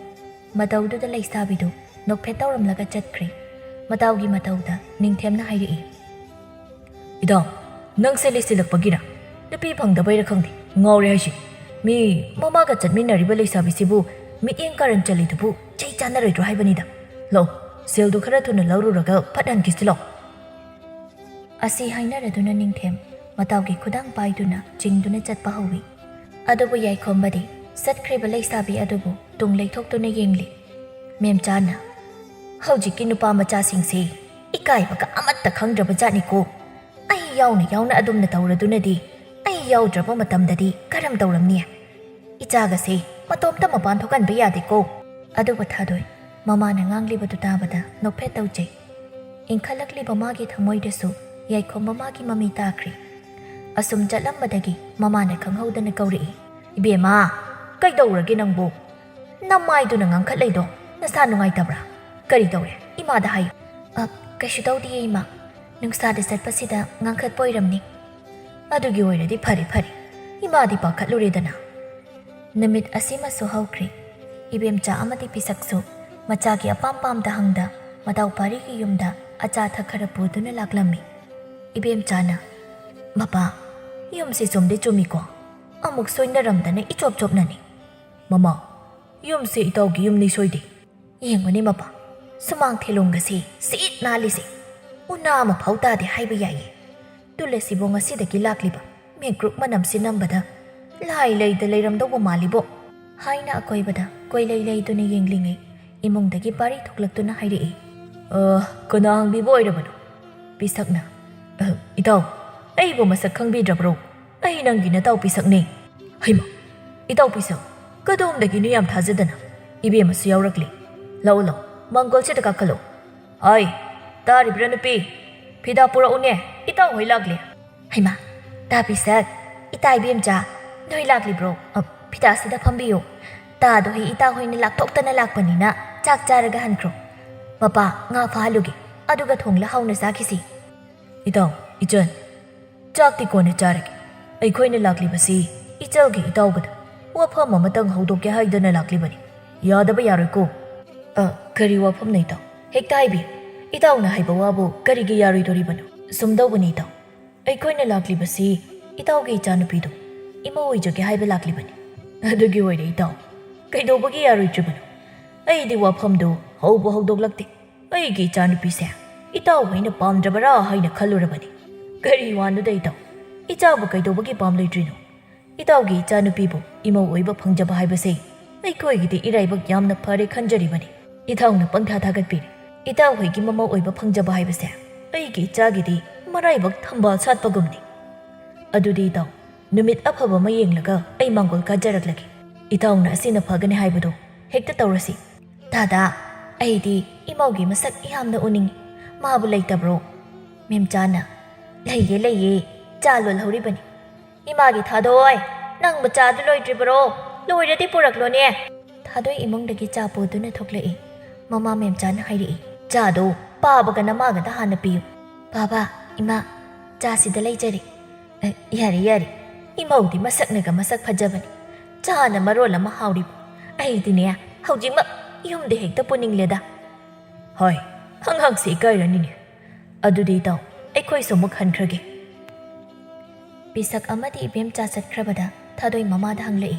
ꯃꯇꯧꯗꯨꯗ ꯂꯩꯁꯥꯕꯤꯗꯨ ꯅꯣꯛꯐꯦꯠ ꯇꯧꯔꯝꯂꯒ ꯆꯠꯈ꯭ꯔꯦ꯫ ꯃꯇꯥꯎꯒꯤ ꯃꯇꯧꯗ ꯅꯤꯡꯊꯦꯝꯅ ꯍꯥꯏꯔꯛꯏ, "ꯏꯇꯥꯎ, ꯅꯪꯁꯦ ꯂꯤꯁꯤꯜꯂꯛꯄꯒꯤꯔ? ꯅꯨꯄꯤ ꯐꯪꯗꯕꯩꯔ ꯈꯪꯗꯦ, ꯉꯥꯎꯔꯦ ꯍꯥꯏꯁꯤ꯫ ꯃꯤ ꯃꯃꯥꯒ ꯆꯠꯃꯤꯟꯅꯔꯤꯕ ꯂꯩꯁꯥꯕꯤꯁꯤꯕꯨ ꯃꯤꯠꯌꯦꯡ ꯀꯥꯔꯟ ꯆꯜꯂꯤꯗꯨꯕꯨ ꯆꯩ ꯆꯥꯟꯅꯔꯣꯏꯗ꯭ꯔꯣ ꯍꯥꯏꯕꯅꯤꯗ꯫ ꯂꯧ, ꯁꯦꯜꯗꯨ ꯈꯔ ꯊꯨꯅ ꯂꯧꯔꯨꯔꯒ ꯐꯠ ꯍꯟꯈꯤꯁꯤ ꯂꯧ꯫" ꯑꯁꯤ ꯍꯥꯏꯅꯔꯗꯨꯅ ꯅꯤꯡꯊꯦꯝ ꯃꯇꯥꯎꯒꯤ ꯈꯨꯗꯥꯡ ꯄꯥꯏꯗꯨꯅ ꯆꯤꯡꯗꯨꯅ ꯆꯠꯄ ꯍꯧꯏ꯫ ꯑꯗꯨꯕꯨ ꯌꯥꯏꯈꯣꯝꯕꯗꯤ ꯆꯠꯈ꯭ꯔꯤꯕ ꯂꯩꯁꯥꯕꯤ ꯑꯗꯨꯕꯨ ꯇꯨꯡ ꯂꯩꯊꯣꯛꯇꯨꯅ ꯌꯦꯡꯂꯤ꯫ ꯃꯦꯝꯆꯥꯅ, "ꯍꯧꯖꯤꯛꯀꯤ ꯅꯨꯄꯥ ꯃꯆꯥꯁꯤꯡꯁꯦ ꯏꯀꯥꯏꯕꯒ ꯑꯃꯠꯇ ꯈꯪꯗ꯭ꯔꯕ ꯖꯥꯠꯅꯤꯀꯣ꯫ ꯑꯩ ꯌꯥꯎꯅ ꯌꯥꯎꯅ ꯑꯗꯨꯝꯅ ꯇꯧꯔꯗꯨꯅꯗꯤ ꯑꯩ ꯌꯥꯎꯗ꯭ꯔꯕ ꯃꯇꯝꯗꯗꯤ ꯀꯔꯝ ꯇꯧꯔꯝꯅꯤ? ꯏꯆꯥꯒꯁꯦ ꯃꯇꯣꯝꯇ ꯃꯄꯥꯟ ꯊꯣꯛꯍꯟꯕ ꯌꯥꯗꯦꯀꯣ꯫" ꯑꯗꯨꯕꯨ ꯊꯥꯗꯣꯏ ꯃꯃꯥꯅ ꯉꯥꯡꯂꯤꯕꯗꯨ ꯇꯥꯕꯗ ꯅꯣꯛꯐꯦꯠ ꯇꯧꯖꯩ꯫ ꯏꯪꯈꯠꯂꯛꯂꯤꯕ ꯃꯥꯒꯤ ꯊꯃꯣꯏꯗꯁꯨ ꯌꯥꯏꯈꯣꯝꯕ ꯃꯥꯒꯤ ꯃꯃꯤ ꯇꯥꯈ꯭ꯔꯦ꯫ ꯑꯁꯨꯝ ꯆꯠꯂꯝꯕꯗꯒꯤ ꯃꯃꯥꯅ ꯈꯪꯍꯧꯗꯅ ꯀꯧꯔꯛꯏ, "ꯏꯕꯦꯝꯃ, ꯀꯩꯗꯧꯔꯒꯦ ꯅꯪꯕꯨ? ꯅꯃꯥꯏꯗꯨꯅ ꯉꯥꯡꯈꯠꯂꯛꯏꯗꯣ ꯅꯁꯥ ꯅꯨꯡꯉꯥꯏꯇꯕ꯭ꯔꯥ? ꯀꯔꯤ ꯇꯧꯔꯦ? ꯏꯃꯥꯗ ꯍꯥꯏꯌꯨ꯫" "ꯑ, ꯀꯩꯁꯨ ꯇꯧꯗꯤꯌꯦ ꯏꯃꯥ꯫ ꯅꯨꯡꯁꯥꯗ ꯆꯠꯄꯁꯤꯗ ꯉꯥꯡꯈꯠꯄ ꯑꯣꯏꯔꯝꯅꯤ꯫" "ꯑꯗꯨꯒꯤ ꯑꯣꯏꯔꯗꯤ ꯐꯔꯦ ꯐꯔꯦ, ꯏꯃꯥꯗꯤ ꯄꯥꯈꯠꯂꯨꯔꯦꯗꯅ꯫" ꯅꯨꯃꯤꯠ ꯑꯁꯤꯃꯁꯨ ꯍꯧꯈ꯭ꯔꯦ꯫ ꯏꯕꯦꯝꯆꯥ ꯑꯃꯗꯤ ꯄꯤꯁꯛꯁꯨ ꯃꯆꯥꯒꯤ ꯑꯄꯥꯝ ꯄꯥꯝꯗ ꯍꯪꯗ ꯃꯇꯥꯎ ꯄꯥꯔꯤꯒꯤ ꯌꯨꯝꯗ ꯑꯆꯥ ꯑꯊꯛ ꯈꯔ ꯄꯨꯗꯨꯅ ꯂꯥꯛꯂꯝꯃꯤ꯫ ꯏꯕꯦꯝꯆꯥꯅ, "ꯃꯄꯥ, ꯌꯨꯝꯁꯤ ꯆꯨꯝꯗꯤ ꯆꯨꯝꯃꯤꯀꯣ? ꯑꯃꯨꯛ ꯁꯣꯏꯅꯔꯝꯗꯅ ꯏꯆꯣꯞ ꯆꯣꯞꯅꯅꯤ꯫" "ꯃꯃꯥ, ꯌꯨꯝꯁꯤ ꯏꯇꯥꯎꯒꯤ ꯌꯨꯝꯅꯤ ꯁꯣꯏꯗꯦ꯫" "ꯌꯦꯡꯉꯨꯅꯦ ꯃꯄꯥ, ꯁꯨꯃꯥꯡ ꯊꯦꯂꯣꯡꯒꯁꯤ ꯁꯤꯠ ꯅꯥꯜꯂꯤꯁꯦ, ꯎꯅꯥ ꯑꯃ ꯐꯥꯎ ꯇꯥꯗꯦ ꯍꯥꯏꯕ ꯌꯥꯏꯌꯦ꯫ ꯇꯨꯂꯁꯤꯕꯨ ꯉꯁꯤꯗꯒꯤ ꯂꯥꯛꯂꯤꯕ ꯃꯦꯡꯀ꯭ꯔꯨꯛ ꯃꯅꯝꯁꯤ ꯅꯝꯕꯗ ꯂꯥꯏ ꯂꯩꯗ ꯂꯩꯔꯝꯗꯧꯕ ꯃꯥꯜꯂꯤꯕꯣ?" ꯍꯥꯏꯅ ꯑꯀꯣꯏꯕꯗ ꯀꯣꯏꯂꯩ ꯂꯩꯗꯨꯅ ꯌꯦꯡꯂꯤꯉꯩ ꯏꯃꯨꯡꯗꯒꯤ ꯄꯥꯔꯤ ꯊꯣꯛꯂꯛꯇꯨꯅ ꯍꯥꯏꯔꯛꯏ, "ꯑ, ꯀꯅꯥ ꯍꯪꯕꯤꯕ ꯑꯣꯏꯔꯕꯅꯣ?" ꯄꯤꯁꯛꯅ, "ꯑ, ꯏꯇꯥꯎ, ꯑꯩꯕꯨ ꯃꯁꯛ ꯈꯪꯕꯤꯗ꯭ꯔꯕ꯭ꯔꯣ? ꯑꯩ ꯅꯪꯒꯤ ꯅꯇꯥꯎ ꯄꯤꯁꯛꯅꯤ꯫" "ꯍꯩꯃꯥ, ꯏꯇꯥꯎ ꯄꯤꯁꯛ, ꯀꯗꯣꯝꯗꯒꯤꯅꯣ ꯌꯥꯝ ꯊꯥꯖꯗꯅ ꯏꯕꯦꯝꯃꯁꯨ ꯌꯥꯎꯔꯛꯂꯤ꯫ ꯂꯥꯛꯑꯣ, ꯂꯥꯛꯑꯣ, ꯃꯥꯡꯒꯣꯜꯁꯤꯗ ꯀꯥꯈꯠꯂꯣ꯫ ꯍꯥꯏ, ꯇꯥꯔꯤꯕ꯭ꯔꯥ ꯅꯨꯄꯤ? ꯐꯤꯗꯥ ꯄꯨꯔꯛꯎꯅꯦ, ꯏꯇꯥꯎ ꯍꯣꯏ ꯂꯥꯛꯂꯦ꯫" "ꯍꯩꯃꯥ, ꯇꯥ ꯄꯤꯁꯛ, ꯏꯇꯥ ꯏꯕꯦꯝꯆꯥ, ꯅꯣꯏ ꯂꯥꯛꯂꯤꯕ꯭ꯔꯣ? ꯑ, ꯐꯤꯗꯥꯁꯤꯗ ꯐꯝꯕꯤꯌꯨ꯫ ꯇꯥꯗꯣ ꯍꯤ ꯏꯇꯥ ꯍꯣꯏꯅ ꯂꯥꯛꯊꯣꯛꯇꯅ ꯂꯥꯛꯄꯅꯤꯅ ꯆꯥꯛ ꯆꯥꯔꯒ ꯍꯟꯈ꯭ꯔꯣ꯫ ꯃꯄꯥ, ꯉꯥ ꯐꯥꯍꯜꯂꯨꯒꯦ, ꯑꯗꯨꯒ ꯊꯣꯡꯂ ꯍꯥꯎꯅ ꯆꯥꯈꯤꯁꯤ꯫" "ꯏꯇꯥꯎ, ꯏꯆꯟ, ꯆꯥꯛꯇꯤ ꯀꯣꯟꯅ ꯆꯥꯔꯒꯦ꯫ ꯑꯩꯈꯣꯏꯅ ꯂꯥꯛꯂꯤꯕꯁꯤ ꯏꯆꯜꯒꯤ ꯏꯇꯥꯎꯒꯗ ꯋꯥꯐꯝ ꯑꯃꯇꯪ ꯍꯧꯗꯣꯛꯀꯦ ꯍꯥꯏꯗꯅ ꯂꯥꯛꯂꯤꯕꯅꯤ꯫ ꯌꯥꯗꯕ ꯌꯥꯔꯣꯏꯀꯣ꯫" "ꯑ, ꯀꯔꯤ ꯋꯥꯐꯝꯅꯣ ꯏꯇꯥꯎ? ꯍꯦꯛꯇ ꯍꯥꯏꯕꯤꯌꯨ꯫ ꯏꯇꯥꯎꯅ ꯍꯥꯏꯕ ꯋꯥꯕꯨ ꯀꯔꯤꯒꯤ ꯌꯥꯔꯣꯏꯗꯣꯔꯤꯕꯅꯣ? ꯁꯨꯝꯗꯧꯕꯅꯤ ꯏꯇꯥꯎ, ꯑꯩꯈꯣꯏꯅ ꯂꯥꯛꯂꯤꯕꯁꯤ ꯏꯇꯥꯎꯒꯤ ꯏꯆꯥꯅꯨꯄꯤꯗꯨ ꯏꯃꯧ ꯑꯣꯏꯖꯒꯦ ꯍꯥꯏꯕ ꯂꯥꯛꯂꯤꯕꯅꯤ꯫" "ꯑꯗꯨꯒꯤ ꯑꯣꯏꯔꯦ ꯏꯇꯥꯎ, ꯀꯩꯗꯧꯕꯒꯤ ꯌꯥꯔꯣꯏꯗ꯭ꯔꯤꯕꯅꯣ? ꯑꯩꯗꯤ ꯋꯥꯐꯝꯗꯨ ꯍꯧꯕꯨ ꯍꯧꯗꯣꯛꯂꯛꯇꯦ꯫ ꯑꯩꯒꯤ ꯏꯆꯥꯅꯨꯄꯤꯁꯦ ꯏꯇꯥꯎ ꯍꯣꯏꯅ ꯄꯥꯝꯗ꯭ꯔꯕꯔꯥ ꯍꯥꯏꯅ ꯈꯜꯂꯨꯔꯕꯅꯤ꯫ ꯀꯔꯤ ꯋꯥꯅꯣꯗ ꯏꯇꯥꯎ? ꯏꯆꯥꯕꯨ ꯀꯩꯗꯧꯕꯒꯤ ꯄꯥꯝꯂꯣꯏꯗ꯭ꯔꯤꯅꯣ? ꯏꯇꯥꯎꯒꯤ ꯏꯆꯥꯅꯨꯄꯤꯕꯨ ꯏꯃꯧ ꯑꯣꯏꯕ ꯐꯪꯖꯕ ꯍꯥꯏꯕꯁꯦ ꯑꯩꯈꯣꯏꯒꯤꯗꯤ ꯏꯔꯥꯏꯕꯛ ꯌꯥꯝꯅ ꯐꯔꯦ ꯈꯟꯖꯔꯤꯕꯅꯤ꯫ ꯏꯇꯥꯎꯅ ꯄꯪꯊꯥ ꯊꯥꯒꯠꯄꯤꯔꯦ꯫ ꯏꯇꯥꯎ ꯍꯣꯏꯒꯤ ꯃꯃꯧ ꯑꯣꯏꯕ ꯐꯪꯖꯕ ꯍꯥꯏꯕꯁꯦ ꯑꯩꯒꯤ ꯏꯆꯥꯒꯤꯗꯤ ꯃꯔꯥꯏꯕꯛ ꯊꯝꯕꯥꯜ ꯁꯥꯠꯄꯒꯨꯝꯅꯤ꯫ ꯑꯗꯨꯗꯤ ꯏꯇꯥꯎ, ꯅꯨꯃꯤꯠ ꯑꯐꯕ ꯑꯃ ꯌꯦꯡꯂꯒ ꯑꯩ ꯃꯥꯡꯒꯣꯜ ꯀꯥꯖꯔꯛꯂꯒꯦ꯫ ꯏꯇꯥꯎꯅ ꯑꯁꯤꯅ ꯐꯒꯅꯤ ꯍꯥꯏꯕꯗꯣ ꯍꯦꯛꯇ ꯇꯧꯔꯁꯤ꯫ ꯗꯥꯗꯥ, ꯑꯩꯗꯤ ꯏꯃꯧꯒꯤ ꯃꯁꯛ ꯌꯥꯝꯅ ꯎꯅꯤꯡꯏ꯫ ꯃꯥꯕꯨ ꯂꯩꯇꯕ꯭ꯔꯣ? ꯃꯦꯝꯆꯥꯅ, "ꯂꯩꯌꯦ, ꯂꯩꯌꯦ, ꯆꯥ ꯂꯣꯜꯍꯧꯔꯤꯕꯅꯤ꯫" "ꯏꯃꯥꯒꯤ ꯊꯥꯗꯣꯏ, ꯅꯪꯕꯨ ꯆꯥꯗꯨ ꯂꯣꯏꯗ꯭ꯔꯤꯕꯔꯣ? ꯂꯣꯏꯔꯗꯤ ꯄꯨꯔꯛꯂꯣꯅꯦ꯫" ꯊꯥꯗꯣꯏ ꯏꯃꯨꯡꯗꯒꯤ ꯆꯥ ꯄꯨꯗꯨꯅ ꯊꯣꯛꯂꯛꯏ꯫ ꯃꯃꯥ ꯃꯦꯝꯆꯥꯅ ꯍꯥꯏꯔꯛꯏ, "ꯆꯥꯗꯣ ꯄꯥꯕꯒ ꯅꯃꯥꯒꯗ ꯍꯥꯟꯅ ꯄꯤꯌꯨ꯫" "ꯕꯥꯕꯥ, ꯏꯃꯥ, ꯆꯥꯁꯤꯗ ꯂꯩꯖꯔꯦ꯫" "ꯑꯦ, ꯌꯥꯔꯦ, ꯌꯥꯔꯦ꯫ ꯏꯃꯧꯗꯤ ꯃꯁꯛꯅꯒ ꯃꯁꯛ ꯐꯖꯕꯅꯤ꯫ ꯆꯥꯅ ꯃꯔꯣꯜ ꯑꯃ ꯍꯥꯎꯔꯤꯕ꯫ ꯑꯩꯗꯤꯅꯦ, ꯍꯧꯖꯤꯛꯃꯛ ꯌꯨꯝꯗ ꯍꯦꯛꯇ ꯄꯨꯅꯤꯡꯂꯦꯗ꯫" "ꯍꯣꯏ, ꯍꯪ ꯍꯪꯁꯦ ꯏꯀꯥꯏꯔꯅꯤꯅꯦ꯫ ꯑꯗꯨꯗꯤ ꯏꯇꯥꯎ, ꯑꯩꯈꯣꯏꯁꯨ ꯑꯃꯨꯛ ꯍꯟꯈ꯭ꯔꯒꯦ꯫" ꯄꯤꯁꯛ ꯑꯃꯗꯤ ꯏꯕꯦꯝꯆꯥ ꯆꯠꯈ꯭ꯔꯕꯗ ꯊꯥꯗꯣꯏ ꯃꯃꯥꯗ ꯍꯪꯂꯛꯏ,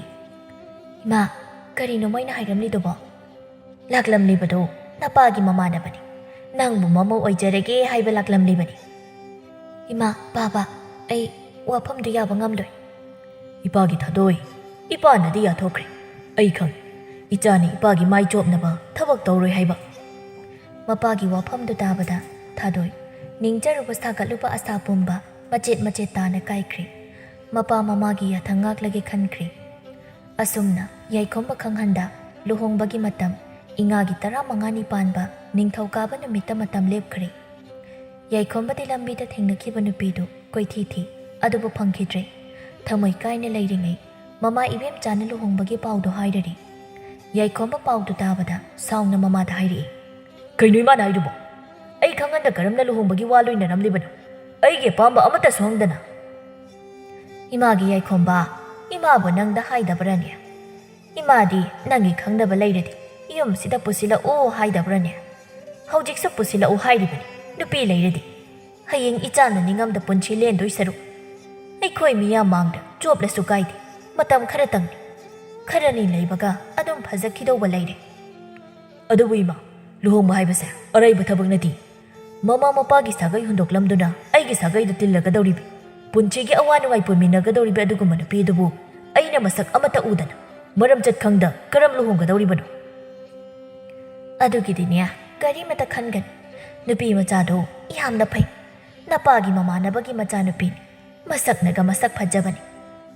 "ꯏꯃꯥ, ꯀꯔꯤꯅꯣ ꯃꯣꯏꯅ ꯍꯥꯏꯔꯝꯂꯤꯗꯨꯕꯣ?" "ꯂꯥꯛꯂꯝꯂꯤꯕꯗꯣ ꯅꯄꯥꯒꯤ ꯃꯃꯥꯟꯅꯕꯅꯤ꯫ ꯅꯪꯕꯨ ꯃꯃꯧ ꯑꯣꯏꯖꯔꯒꯦ ꯍꯥꯏꯕ ꯂꯥꯛꯂꯝꯂꯤꯕꯅꯤ꯫" "ꯏꯃꯥ, ꯕꯥꯕꯥ, ꯑꯩ ꯋꯥꯐꯝꯗꯨ ꯌꯥꯕ ꯉꯝꯂꯣꯏ꯫" "ꯏꯄꯥꯒꯤ ꯊꯥꯗꯣꯏ, ꯏꯄꯥꯅꯗꯤ ꯌꯥꯊꯣꯛꯈ꯭ꯔꯦ꯫ ꯑꯩ ꯈꯪꯏ, ꯏꯆꯥꯅ ꯏꯄꯥꯒꯤ ꯃꯥꯏ ꯆꯣꯞꯅꯕ ꯊꯕꯛ ꯇꯧꯔꯣꯏ ꯍꯥꯏꯕ꯫" ꯃꯄꯥꯒꯤ ꯋꯥꯐꯝꯗꯨ ꯇꯥꯕꯗ ꯊꯥꯗꯣꯏ ꯅꯤꯡꯖꯔꯨꯕ ꯁꯥꯒꯠꯂꯨꯕ ꯑꯁꯥ ꯄꯨꯝꯕ ꯃꯆꯦꯠ ꯃꯆꯦꯠ ꯇꯥꯅ ꯀꯥꯏꯈ꯭ꯔꯦ꯫ ꯃꯄꯥ ꯃꯃꯥꯒꯤ ꯌꯥꯊꯪ ꯉꯥꯛꯂꯒꯦ ꯈꯟꯈ꯭ꯔꯦ꯫ ꯑꯁꯨꯝꯅ ꯌꯥꯏꯈꯣꯝꯕ ꯈꯪꯍꯟꯗ ꯂꯨꯍꯣꯡꯕꯒꯤ ꯃꯇꯝ ꯏꯉꯥꯒꯤ ꯇꯔꯥꯃꯉꯥꯅꯤ ꯄꯥꯟꯕ ꯅꯤꯡꯊꯧꯀꯥꯕ ꯅꯨꯃꯤꯠꯇ ꯃꯇꯝ ꯂꯦꯞꯈ꯭ꯔꯦ꯫ ꯌꯥꯏꯈꯣꯝꯕꯗꯤ ꯂꯝꯕꯤꯗ ꯊꯦꯡꯅꯈꯤꯕ ꯅꯨꯄꯤꯗꯨ ꯀꯣꯏꯊꯤ ꯊꯤ, ꯑꯗꯨꯕꯨ ꯐꯪꯈꯤꯗ꯭ꯔꯦ꯫ ꯊꯃꯣꯏ ꯀꯥꯏꯅ ꯂꯩꯔꯤꯉꯩ ꯃꯃꯥ ꯏꯕꯦꯝꯆꯥꯅ ꯂꯨꯍꯣꯡꯕꯒꯤ ꯄꯥꯎꯗꯨ ꯍꯥꯏꯔꯔꯤ꯫ ꯌꯥꯏꯈꯣꯝꯕ ꯄꯥꯎꯗꯨ ꯇꯥꯕꯗ ꯁꯥꯎꯅ ꯃꯃꯥꯗ ꯍꯥꯏꯔꯛꯏ, "ꯀꯩꯅꯣ ꯏꯃꯥꯅ ꯍꯥꯏꯗꯨꯕꯣ? ꯑꯩ ꯈꯪꯍꯟꯗ ꯀꯔꯝꯅ ꯂꯨꯍꯣꯡꯕꯒꯤ ꯋꯥ ꯂꯣꯏꯅꯔꯝꯂꯤꯕꯅꯣ? ꯑꯩꯒꯤ ꯑꯄꯥꯝꯕ ꯑꯃꯠꯇꯁꯨ ꯍꯪꯗꯅ?" "ꯏꯃꯥꯒꯤ ꯌꯥꯏꯈꯣꯝꯕ, ꯏꯃꯥꯕꯨ ꯅꯪꯗ ꯍꯥꯏꯗꯕ꯭ꯔꯅꯦ? ꯏꯃꯥꯗꯤ ꯅꯪꯒꯤ ꯈꯪꯅꯕ ꯂꯩꯔꯗꯤ ꯌꯨꯝꯁꯤꯗ ꯄꯨꯁꯤꯜꯂꯛꯎ ꯍꯥꯏꯗꯕ꯭ꯔꯅꯦ? ꯍꯧꯖꯤꯛꯁꯨ ꯄꯨꯁꯤꯜꯂꯛꯎ ꯍꯥꯏꯔꯤꯕꯅꯤ, ꯅꯨꯄꯤ ꯂꯩꯔꯗꯤ꯫ ꯍꯌꯦꯡ ꯏꯆꯥꯅ ꯅꯤꯡꯉꯝꯗ ꯄꯨꯟꯁꯤ ꯂꯦꯟꯗꯣꯏ ꯁꯔꯨꯛ, ꯑꯩꯈꯣꯏ ꯃꯤꯌꯥꯝ ꯃꯥꯡꯗ ꯆꯣꯞꯂꯁꯨ ꯀꯥꯏꯗꯦ, ꯃꯇꯝ ꯈꯔꯇꯪꯅꯤ꯫ ꯈꯔꯅꯤ ꯂꯩꯕꯒ ꯑꯗꯨꯝ ꯐꯖꯈꯤꯗꯧꯕ ꯂꯩꯔꯦ꯫ ꯑꯗꯨꯕꯨ ꯏꯃꯥ, ꯂꯨꯍꯣꯡꯕ ꯍꯥꯏꯕꯁꯦ ꯑꯔꯩꯕ ꯊꯕꯛ ꯅꯠꯇꯦ꯫ ꯃꯃꯥ ꯃꯄꯥꯒꯤ ꯁꯥꯒꯩ ꯍꯨꯟꯗꯣꯛꯂꯝꯗꯨꯅ ꯑꯩꯒꯤ ꯁꯥꯒꯩꯗ ꯇꯤꯜꯂꯒꯗꯧꯔꯤꯕꯤ꯫ ꯄꯨꯟꯁꯤꯒꯤ ꯑꯋꯥ ꯅꯨꯡꯉꯥꯏ ꯄꯨꯟꯃꯤꯟꯅꯒꯗꯧꯔꯤꯕ ꯑꯗꯨꯒꯨꯝꯕ ꯅꯨꯄꯤꯗꯨꯕꯨ ꯑꯩꯅ ꯃꯁꯛ ꯑꯃꯠꯇ ꯎꯗꯅ, ꯃꯔꯝ ꯆꯠ ꯈꯪꯗ ꯀꯔꯝ ꯂꯨꯍꯣꯡꯒꯗꯧꯔꯤꯕꯅꯣ? ꯑꯗꯨꯒꯤꯗꯤꯅꯦ, ꯀꯔꯤꯃꯇ ꯈꯟꯒꯅꯨ꯫ ꯅꯨꯄꯤ ꯃꯆꯥꯗꯣ ꯌꯥꯝꯅ ꯐꯩ꯫ ꯅꯄꯥꯒꯤ ꯃꯃꯥꯟꯅꯕꯒꯤ ꯃꯆꯥꯅꯨꯄꯤꯅꯤ꯫ ꯃꯁꯛꯅꯒ ꯃꯁꯛ ꯐꯖꯕꯅꯤ꯫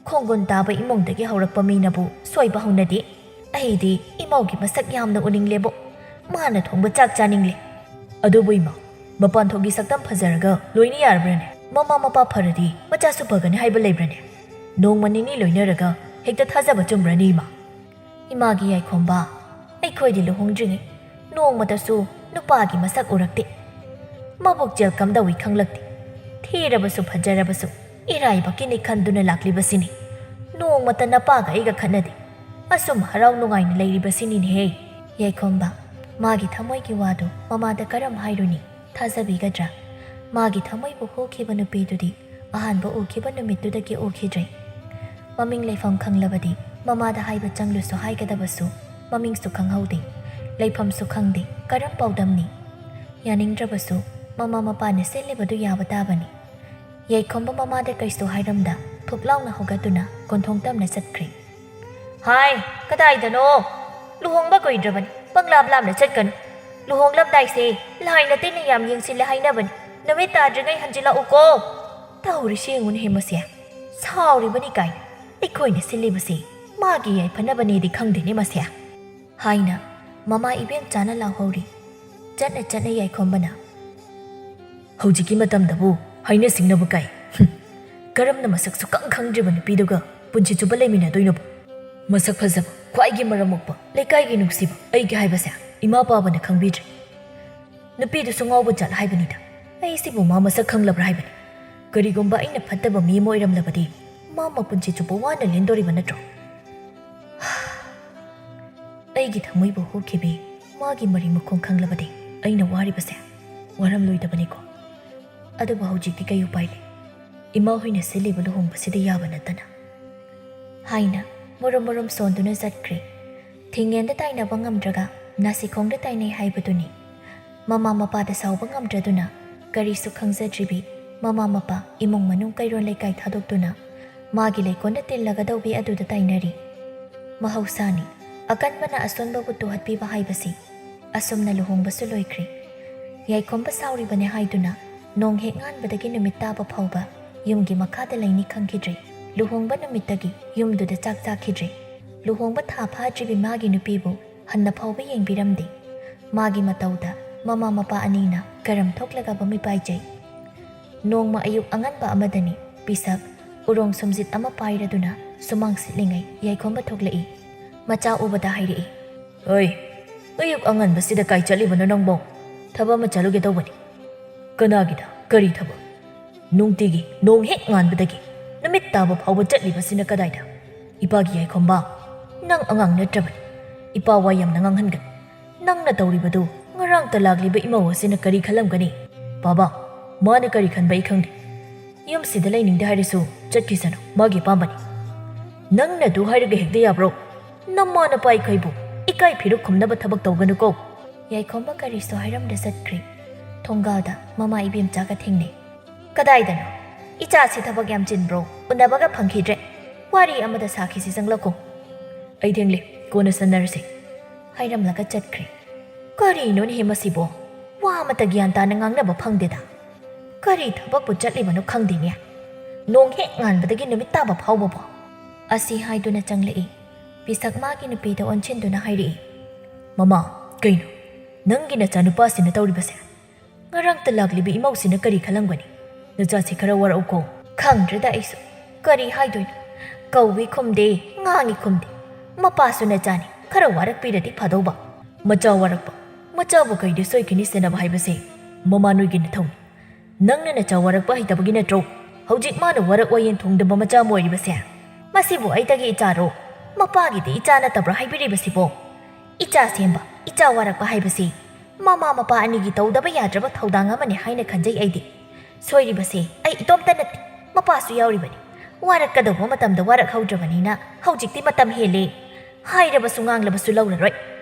ꯈꯣꯡꯒꯨꯟ ꯇꯥꯕ ꯏꯃꯨꯡꯗꯒꯤ ꯍꯧꯔꯛꯄ ꯃꯤꯅꯕꯨ ꯁꯣꯏꯕ ꯍꯧꯅꯗꯦ꯫ ꯑꯩꯗꯤ ꯏꯃꯧꯒꯤ ꯃꯁꯛ ꯌꯥꯝꯅ ꯎꯅꯤꯡꯂꯦꯕꯣ꯫ ꯃꯥꯅ ꯊꯣꯡꯕ ꯆꯥꯛ ꯆꯥꯅꯤꯡꯂꯦ꯫ ꯑꯗꯨꯕꯨ ꯏꯃꯥ, ꯃꯄꯥꯟ ꯊꯣꯛꯀꯤ ꯁꯛꯇꯝ ꯐꯖꯔꯒ ꯂꯣꯏꯅ ꯌꯥꯔꯕ꯭ꯔꯅꯦ? ꯃꯃꯥ ꯃꯄꯥ ꯐꯔꯗꯤ ꯃꯆꯥꯁꯨ ꯐꯒꯅꯤ ꯍꯥꯏꯕ ꯂꯩꯕ꯭ꯔꯅꯦ? ꯅꯣꯡꯃ ꯅꯤꯅꯤ ꯂꯣꯏꯅꯔꯒ ꯍꯦꯛꯇ ꯊꯥꯖꯕ ꯆꯨꯝꯕ꯭ꯔꯅꯦ ꯏꯃꯥ? ꯏꯃꯥꯒꯤ ꯌꯥꯏꯈꯣꯝꯕ, ꯑꯩꯈꯣꯏꯗꯤ ꯂꯨꯍꯣꯡꯗ꯭ꯔꯤꯉꯩ ꯅꯣꯡꯃꯇꯁꯨ ꯅꯨꯄꯥꯒꯤ ꯃꯁꯛ ꯎꯔꯛꯇꯦ꯫ ꯃꯕꯨꯛ ꯆꯦꯜꯀꯝꯗꯧꯏ ꯈꯪꯂꯛꯇꯦ꯫ ꯊꯤꯔꯕꯁꯨ ꯐꯖꯔꯕꯁꯨ ꯏꯔꯥꯏꯕꯛꯀꯤꯅꯤ ꯈꯟꯗꯨꯅ ꯂꯥꯛꯂꯤꯕꯁꯤꯅꯤ꯫ ꯅꯣꯡꯃꯇ ꯅꯄꯥꯒ ꯑꯩꯒ ꯈꯠꯅꯗꯦ꯫ ꯑꯁꯨꯝ ꯍꯔꯥꯎ ꯅꯨꯡꯉꯥꯏꯅ ꯂꯩꯔꯤꯕꯁꯤꯅꯤꯅꯦꯍꯦ꯫ ꯌꯥꯏꯈꯣꯝꯕ, ꯃꯥꯒꯤ ꯊꯃꯣꯏꯒꯤ ꯋꯥꯗꯨ ꯃꯃꯥꯗ ꯀꯔꯝ ꯍꯥꯏꯔꯨꯅꯤ? ꯊꯥꯖꯕꯤꯒꯗ꯭ꯔꯥ? ꯃꯥꯒꯤ ꯊꯃꯣꯏꯕꯨ ꯍꯨꯈꯤꯕ ꯅꯨꯄꯤꯗꯨꯗꯤ ꯑꯍꯥꯟꯕ ꯎꯈꯤꯕ ꯅꯨꯃꯤꯠꯇꯨꯗꯒꯤ ꯎꯈꯤꯗ꯭ꯔꯦ꯫ ꯃꯃꯤꯡ ꯂꯩꯐꯝ ꯈꯪꯂꯕꯗꯤ ꯃꯃꯥꯗ ꯍꯥꯏꯕ ꯆꯪꯂꯨꯁꯨ ꯍꯥꯏꯒꯗꯕꯁꯨ ꯃꯃꯤꯡꯁꯨ ꯈꯪꯍꯧꯗꯦ, ꯂꯩꯐꯝꯁꯨ ꯈꯪꯗꯦ, ꯀꯔꯝ ꯄꯥꯎꯗꯝꯅꯤ? ꯌꯥꯅꯤꯡꯗ꯭ꯔꯕꯁꯨ ꯃꯃꯥ ꯃꯄꯥꯅ ꯁꯤꯜꯂꯤꯕꯗꯨ ꯌꯥꯕ ꯇꯥꯕꯅꯤ꯫ ꯌꯥꯏꯈꯣꯝꯕ ꯃꯃꯥꯗ ꯀꯩꯁꯨ ꯍꯥꯏꯔꯝꯗ ꯊꯨꯞ ꯂꯥꯎꯅ ꯍꯧꯒꯠꯇꯨꯅ ꯀꯣꯟꯊꯣꯡ ꯇꯝꯅ ꯆꯠꯈ꯭ꯔꯦ꯫ ꯍꯥꯏ, ꯀꯗꯥꯏꯗꯅꯣ? ꯂꯨꯍꯣꯡꯕ ꯀꯨꯏꯗ꯭ꯔꯕꯅꯤ, ꯄꯪꯂꯥꯞ ꯂꯥꯞꯅ ꯆꯠꯀꯅꯨ꯫ ꯂꯨꯍꯣꯡꯂꯝꯗꯥꯏꯁꯦ ꯂꯥꯏꯅ ꯇꯤꯟꯅ ꯌꯥꯝ ꯌꯦꯡꯁꯤꯜꯂꯦ ꯍꯥꯏꯅꯕꯅꯤ꯫ ꯅꯨꯃꯤꯠ ꯇꯥꯗ꯭ꯔꯤꯉꯩ ꯍꯟꯖꯤꯜꯂꯛꯎꯀꯣ꯫ ꯇꯧꯔꯤꯁꯤ ꯌꯦꯡꯉꯨꯅꯦꯍꯦ ꯃꯁꯦ꯫ ꯁꯥꯎꯔꯤꯕꯅꯤ ꯀꯥꯏꯅ꯫ ꯑꯩꯈꯣꯏꯅ ꯁꯤꯜꯂꯤꯕꯁꯤ ꯃꯥꯒꯤ ꯌꯥꯏꯐꯅꯕꯅꯦꯗꯤ ꯈꯪꯗꯦꯅꯦ ꯃꯁꯦ꯫ ꯍꯥꯏꯅ ꯃꯃꯥ ꯏꯕꯦꯝꯆꯥꯅ ꯂꯥꯎꯍꯧꯔꯤ꯫ ꯆꯠꯅ ꯆꯠꯅ ꯌꯥꯏꯈꯣꯝꯕꯅ, ꯍꯧꯖꯤꯛꯀꯤ ꯃꯇꯝꯗꯕꯨ ꯍꯥꯏꯅ ꯁꯤꯡꯅꯕ ꯀꯥꯏ꯫ ꯍꯨꯝ, ꯀꯔꯝꯅ ꯃꯁꯛ ꯁꯨꯛꯈꯪ ꯈꯪꯗ꯭ꯔꯤꯕ ꯅꯨꯄꯤꯗꯨꯒ ꯄꯨꯟꯁꯤ ꯆꯨꯞꯄ ꯂꯩꯃꯤꯟꯅꯗꯣꯏꯅꯣꯕ? ꯃꯁꯛ ꯐꯖꯕ, ꯈ꯭ꯋꯥꯏꯒꯤ ꯃꯔꯝ ꯃꯣꯛꯄ, ꯂꯩꯀꯥꯏꯒꯤ ꯅꯨꯡꯁꯤꯕ ꯑꯩꯒꯤ ꯍꯥꯏꯕꯁꯦ ꯏꯃꯥ ꯄꯥꯕꯅ ꯈꯪꯕꯤꯗ꯭ꯔꯦ꯫ ꯅꯨꯄꯤꯗꯨꯁꯨ ꯉꯥꯎꯕ ꯖꯥꯠ ꯍꯥꯏꯕꯅꯤꯗ꯫ ꯑꯩꯁꯤꯕꯨ ꯃꯥ ꯃꯁꯛ ꯈꯪꯂꯕ꯭ꯔꯥ ꯍꯥꯏꯕꯅꯤ꯫ ꯀꯔꯤꯒꯨꯝꯕ ꯑꯩꯅ ꯐꯠꯇꯕ ꯃꯤ ꯑꯃ ꯑꯣꯏꯔꯝꯂꯕꯗꯤ ꯃꯥ ꯃꯄꯨꯟꯁꯤ ꯆꯨꯞꯄ ꯋꯥꯅ ꯂꯦꯟꯗꯣꯔꯤꯕ ꯅꯠꯇ꯭ꯔꯣ? ꯑꯩꯒꯤ ꯊꯃꯣꯏꯕꯨ ꯍꯨꯈꯤꯕꯤ ꯃꯥꯒꯤ ꯃꯔꯤ ꯃꯈꯣꯡ ꯈꯪꯂꯕꯗꯤ ꯑꯩꯅ ꯋꯥꯔꯤꯕꯁꯦ ꯋꯥꯔꯝꯂꯣꯏꯗꯕꯅꯤꯀꯣ꯫ ꯑꯗꯨꯕꯨ ꯍꯧꯖꯤꯛꯇꯤ ꯀꯩ ꯎꯄꯥꯏ ꯂꯩ? ꯏꯃꯥ ꯍꯣꯏꯅ ꯁꯤꯜꯂꯤꯕ ꯂꯨꯍꯣꯡꯕꯁꯤꯗ ꯌꯥꯕ ꯅꯠꯇꯅ꯫ ꯍꯥꯏꯅ ꯃꯔꯨꯝ ꯃꯔꯨꯝ ꯁꯣꯟꯗꯨꯅ ꯆꯠꯈ꯭ꯔꯦ꯫ ꯊꯤꯡꯉꯦꯟꯗ ꯇꯥꯏꯅꯕ ꯉꯝꯗ꯭ꯔꯒ ꯅꯥꯁꯤꯈꯣꯡꯗ ꯇꯥꯏꯅꯩ ꯍꯥꯏꯕꯗꯨꯅꯤ꯫ ꯃꯃꯥ ꯃꯄꯥꯗ ꯁꯥꯎꯕ ꯉꯝꯗ꯭ꯔꯗꯨꯅ ꯀꯔꯤꯁꯨ ꯈꯪꯖꯗ꯭ꯔꯤꯕꯤ ꯃꯃꯥ ꯃꯄꯥ, ꯏꯃꯨꯡ ꯃꯅꯨꯡ, ꯀꯩꯔꯣꯜ ꯂꯩꯀꯥꯏ ꯊꯥꯗꯣꯛꯇꯨꯅ ꯃꯥꯒꯤ ꯂꯩꯀꯣꯜꯗ ꯇꯤꯜꯂꯒꯗꯧꯕꯤ ꯑꯗꯨꯗ ꯇꯥꯏꯅꯔꯤ꯫ ꯃꯍꯧꯁꯥꯅꯤ, ꯑꯀꯟꯕꯅ ꯑꯁꯣꯟꯕꯕꯨ ꯇꯨꯍꯠꯄꯤꯕ ꯍꯥꯏꯕꯁꯤ ꯑꯁꯨꯝꯅ ꯂꯨꯍꯣꯡꯕꯁꯨ ꯂꯣꯏꯈ꯭ꯔꯦ꯫ ꯌꯥꯏꯈꯣꯝꯕ ꯁꯥꯎꯔꯤꯕꯅꯦ ꯍꯥꯏꯗꯨꯅ ꯅꯣꯡ ꯍꯦꯛ ꯉꯥꯟꯕꯗꯒꯤ ꯅꯨꯃꯤꯠ ꯇꯥꯕ ꯐꯥꯎꯕ ꯌꯨꯝꯒꯤ ꯃꯈꯥꯗ ꯂꯩꯅꯤ ꯈꯪꯈꯤꯗ꯭ꯔꯦ꯫ ꯂꯨꯍꯣꯡꯕ ꯅꯨꯃꯤꯠꯇꯒꯤ ꯌꯨꯝꯗꯨꯗ ꯆꯥꯛ ꯆꯥꯈꯤꯗ꯭ꯔꯦ꯫ ꯂꯨꯍꯣꯡꯕ ꯊꯥ ꯐꯥꯗ꯭ꯔꯤꯕꯤ ꯃꯥꯒꯤ ꯅꯨꯄꯤꯕꯨ ꯍꯟꯅ ꯐꯥꯎꯕ ꯌꯦꯡꯕꯤꯔꯝꯗꯦ꯫ ꯃꯥꯒꯤ ꯃꯇꯧꯗ ꯃꯃꯥ ꯃꯄꯥ ꯑꯅꯤꯅ ꯀꯔꯝ ꯊꯣꯛꯂꯒꯕ ꯃꯤꯄꯥꯏꯖꯩ꯫ ꯅꯣꯡꯃ ꯑꯌꯨꯛ ꯑꯉꯟꯕ ꯑꯃꯗꯅꯤ, ꯄꯤꯁꯛ ꯎꯔꯣꯡ ꯁꯨꯝꯖꯤꯠ ꯑꯃ ꯄꯥꯏꯔꯗꯨꯅ ꯁꯨꯃꯥꯡ ꯁꯤꯠꯂꯤꯉꯩ ꯌꯥꯏꯈꯣꯝꯕ ꯊꯣꯛꯂꯛꯏ꯫ ꯃꯆꯥ ꯎꯕꯗ ꯍꯥꯏꯔꯛꯏ, "ꯑꯣꯏ, ꯑꯌꯨꯛ ꯑꯉꯟꯕꯁꯤꯗ ꯀꯥꯏ ꯆꯠꯂꯤꯕꯅꯣ ꯅꯪꯕꯣ?" "ꯊꯕꯛ ꯑꯃ ꯆꯠꯂꯨꯒꯦ ꯇꯧꯕꯅꯤ꯫" "ꯀꯅꯥꯒꯤꯗ? ꯀꯔꯤ ꯊꯕꯛ? ꯅꯨꯡꯇꯤꯒꯤ ꯅꯣꯡ ꯍꯦꯛ ꯉꯥꯟꯕꯗꯒꯤ ꯅꯨꯃꯤꯠ ꯇꯥꯕ ꯐꯥꯎꯕ ꯆꯠꯂꯤꯕꯁꯤꯅ ꯀꯗꯥꯏꯗ? ꯏꯄꯥꯒꯤ ꯌꯥꯏꯈꯣꯝꯕ, ꯅꯪ ꯑꯉꯥꯡ ꯅꯠꯇ꯭ꯔꯕꯅꯤ꯫ ꯏꯄꯥ ꯋꯥ ꯌꯥꯝꯅ ꯉꯥꯡꯍꯟꯒꯅꯨ꯫ ꯅꯪꯅ ꯇꯧꯔꯤꯕꯗꯨ ꯉꯔꯥꯡꯇ ꯂꯥꯛꯂꯤꯕ ꯏꯃꯧ ꯑꯁꯤꯅ ꯀꯔꯤ ꯈꯜꯂꯝꯒꯅꯤ?" "ꯕꯥꯕꯥ, ꯃꯥꯅ ꯀꯔꯤ ꯈꯟꯕ ꯑꯩ ꯈꯪꯗꯦ꯫ ꯌꯨꯝꯁꯤꯗ ꯂꯩꯅꯤꯡꯗꯦ ꯍꯥꯏꯔꯁꯨ ꯆꯠꯈꯤꯁꯅꯨ, ꯃꯥꯒꯤ ꯑꯄꯥꯝꯕꯅꯤ꯫" "ꯅꯪꯅ ꯑꯗꯨ ꯍꯥꯏꯔꯒ ꯍꯦꯛꯇ ꯌꯥꯕ꯭ꯔꯣ? ꯅꯃꯥ ꯅꯄꯥ ꯑꯩꯈꯣꯏꯕꯨ ꯏꯀꯥꯏ ꯐꯤꯔꯨꯛ ꯈꯨꯝꯅꯕ ꯊꯕꯛ ꯇꯧꯒꯅꯨꯀꯣ꯫" ꯌꯥꯏꯈꯣꯝꯕ ꯀꯔꯤꯁꯨ ꯍꯥꯏꯔꯝꯗ ꯆꯠꯈ꯭ꯔꯦ꯫ ꯊꯣꯡꯒꯥꯜꯗ ꯃꯃꯥ ꯏꯕꯦꯝꯆꯥꯒ ꯊꯦꯡꯅꯩ꯫ "ꯀꯗꯥꯏꯗꯅꯣ? ꯏꯆꯥꯁꯤ ꯊꯕꯛ ꯌꯥꯝ ꯆꯤꯟꯕ꯭ꯔꯣ? ꯎꯅꯕꯒ ꯐꯪꯈꯤꯗ꯭ꯔꯦ꯫ ꯋꯥꯔꯤ ꯑꯃꯗ ꯁꯥꯈꯤꯁꯤ, ꯆꯪꯂꯛꯈꯣ꯫" "ꯑꯩ ꯊꯦꯡꯂꯦ, ꯀꯣꯟꯅ ꯁꯟꯅꯔꯁꯤ꯫" ꯍꯥꯏꯔꯝꯂꯒ ꯆꯠꯈ꯭ꯔꯦ꯫ ꯀꯔꯤꯅꯣꯅꯦꯍꯦ ꯃꯁꯤꯕꯣ? ꯋꯥ ꯑꯃꯠꯇ ꯒ꯭ꯌꯥꯟ ꯇꯥꯅ ꯉꯥꯡꯅꯕ ꯐꯪꯗꯦꯗ꯫ ꯀꯔꯤ ꯊꯕꯛꯄꯨ ꯆꯠꯂꯤꯕꯅꯣ ꯈꯪꯗꯦꯅꯦ꯫ ꯅꯣꯡ ꯍꯦꯛ ꯉꯥꯟꯕꯗꯒꯤ ꯅꯨꯃꯤꯠ ꯇꯥꯕ ꯐꯥꯎꯕꯕꯣ? ꯑꯁꯤ ꯍꯥꯏꯗꯨꯅ ꯆꯪꯂꯛꯏ꯫ ꯄꯤꯁꯛ ꯃꯥꯒꯤ ꯅꯨꯄꯤꯗ ꯑꯣꯟꯁꯤꯟꯗꯨꯅ ꯍꯥꯏꯔꯛꯏ, "ꯃꯃꯥ, ꯀꯩꯅꯣ? ꯅꯪꯒꯤ ꯅꯆꯥꯅꯨꯄꯥꯁꯤꯅ ꯇꯧꯔꯤꯕꯁꯦ? ꯉꯔꯥꯡꯇ ꯂꯥꯛꯂꯤꯕ ꯏꯃꯧꯁꯤꯅ ꯀꯔꯤ ꯈꯜꯂꯝꯒꯅꯤ? ꯅꯆꯥꯁꯤ ꯈꯔ ꯋꯥꯔꯛꯎꯀꯣ꯫" ꯈꯪꯗ꯭ꯔꯦꯗ ꯑꯩꯁꯨ꯫ ꯀꯔꯤ ꯍꯥꯏꯗꯣꯏꯅꯣ? ꯀꯧꯏ ꯈꯨꯝꯗꯦ, ꯉꯥꯡꯏ ꯈꯨꯝꯗꯦ꯫ ꯃꯄꯥꯁꯨ ꯅꯆꯥꯅꯤ, ꯈꯔ ꯋꯥꯔꯛꯄꯤꯔꯗꯤ ꯐꯗꯧꯕ꯫ ꯃꯆꯥ ꯋꯥꯔꯛꯄ? ꯃꯆꯥꯕꯨ ꯀꯩꯗ ꯁꯣꯏꯈꯤꯅꯤ? ꯁꯦꯟꯅꯕ ꯍꯥꯏꯕꯁꯦ ꯃꯃꯥ ꯅꯣꯏꯒꯤ ꯅꯊꯧꯅꯤ꯫ ꯅꯪꯅ ꯅꯆꯥ ꯋꯥꯔꯛꯄ ꯍꯩꯇꯕꯒꯤ ꯅꯠꯇ꯭ꯔꯣ ꯍꯧꯖꯤꯛ ꯃꯥꯅ ꯋꯥꯔꯛ ꯋꯥꯌꯦꯟ ꯊꯣꯡꯗꯕ ꯃꯆꯥ ꯑꯃ ꯑꯣꯏꯔꯤꯕꯁꯦ? ꯃꯁꯤꯕꯨ ꯑꯩꯗꯒꯤ ꯏꯆꯥꯔꯣ? ꯃꯄꯥꯒꯤꯗꯤ ꯏꯆꯥ ꯅꯠꯇꯕ꯭ꯔꯥ ꯍꯥꯏꯕꯤꯔꯤꯕꯁꯤꯕꯣ? ꯏꯆꯥ ꯁꯦꯝꯕ, ꯏꯆꯥ ꯋꯥꯔꯛꯄ ꯍꯥꯏꯕꯁꯤ ꯃꯃꯥ ꯃꯄꯥ ꯑꯅꯤꯒꯤ ꯇꯧꯗꯕ ꯌꯥꯗ꯭ꯔꯕ ꯊꯧꯗꯥꯡ ꯑꯃꯅꯤ ꯍꯥꯏꯅ ꯈꯟꯖꯩ ꯑꯩꯗꯤ꯫ ꯁꯣꯏꯔꯤꯕꯁꯦ ꯑꯩ ꯏꯇꯣꯝꯇ ꯅꯠꯇꯦ, ꯃꯄꯥꯁꯨ ꯌꯥꯎꯔꯤꯕꯅꯤ꯫ ꯋꯥꯔꯛꯀꯗꯧꯕ ꯃꯇꯝꯗ ꯋꯥꯔꯛꯍꯧꯗ꯭ꯔꯕꯅꯤꯅ ꯍꯧꯖꯤꯛꯇꯤ ꯃꯇꯝ ꯍꯦꯜꯂꯦ꯫ ꯍꯥꯏꯔꯕꯁꯨ ꯉꯥꯡꯂꯕꯁꯨ ꯂꯧꯔꯔꯣꯏ꯫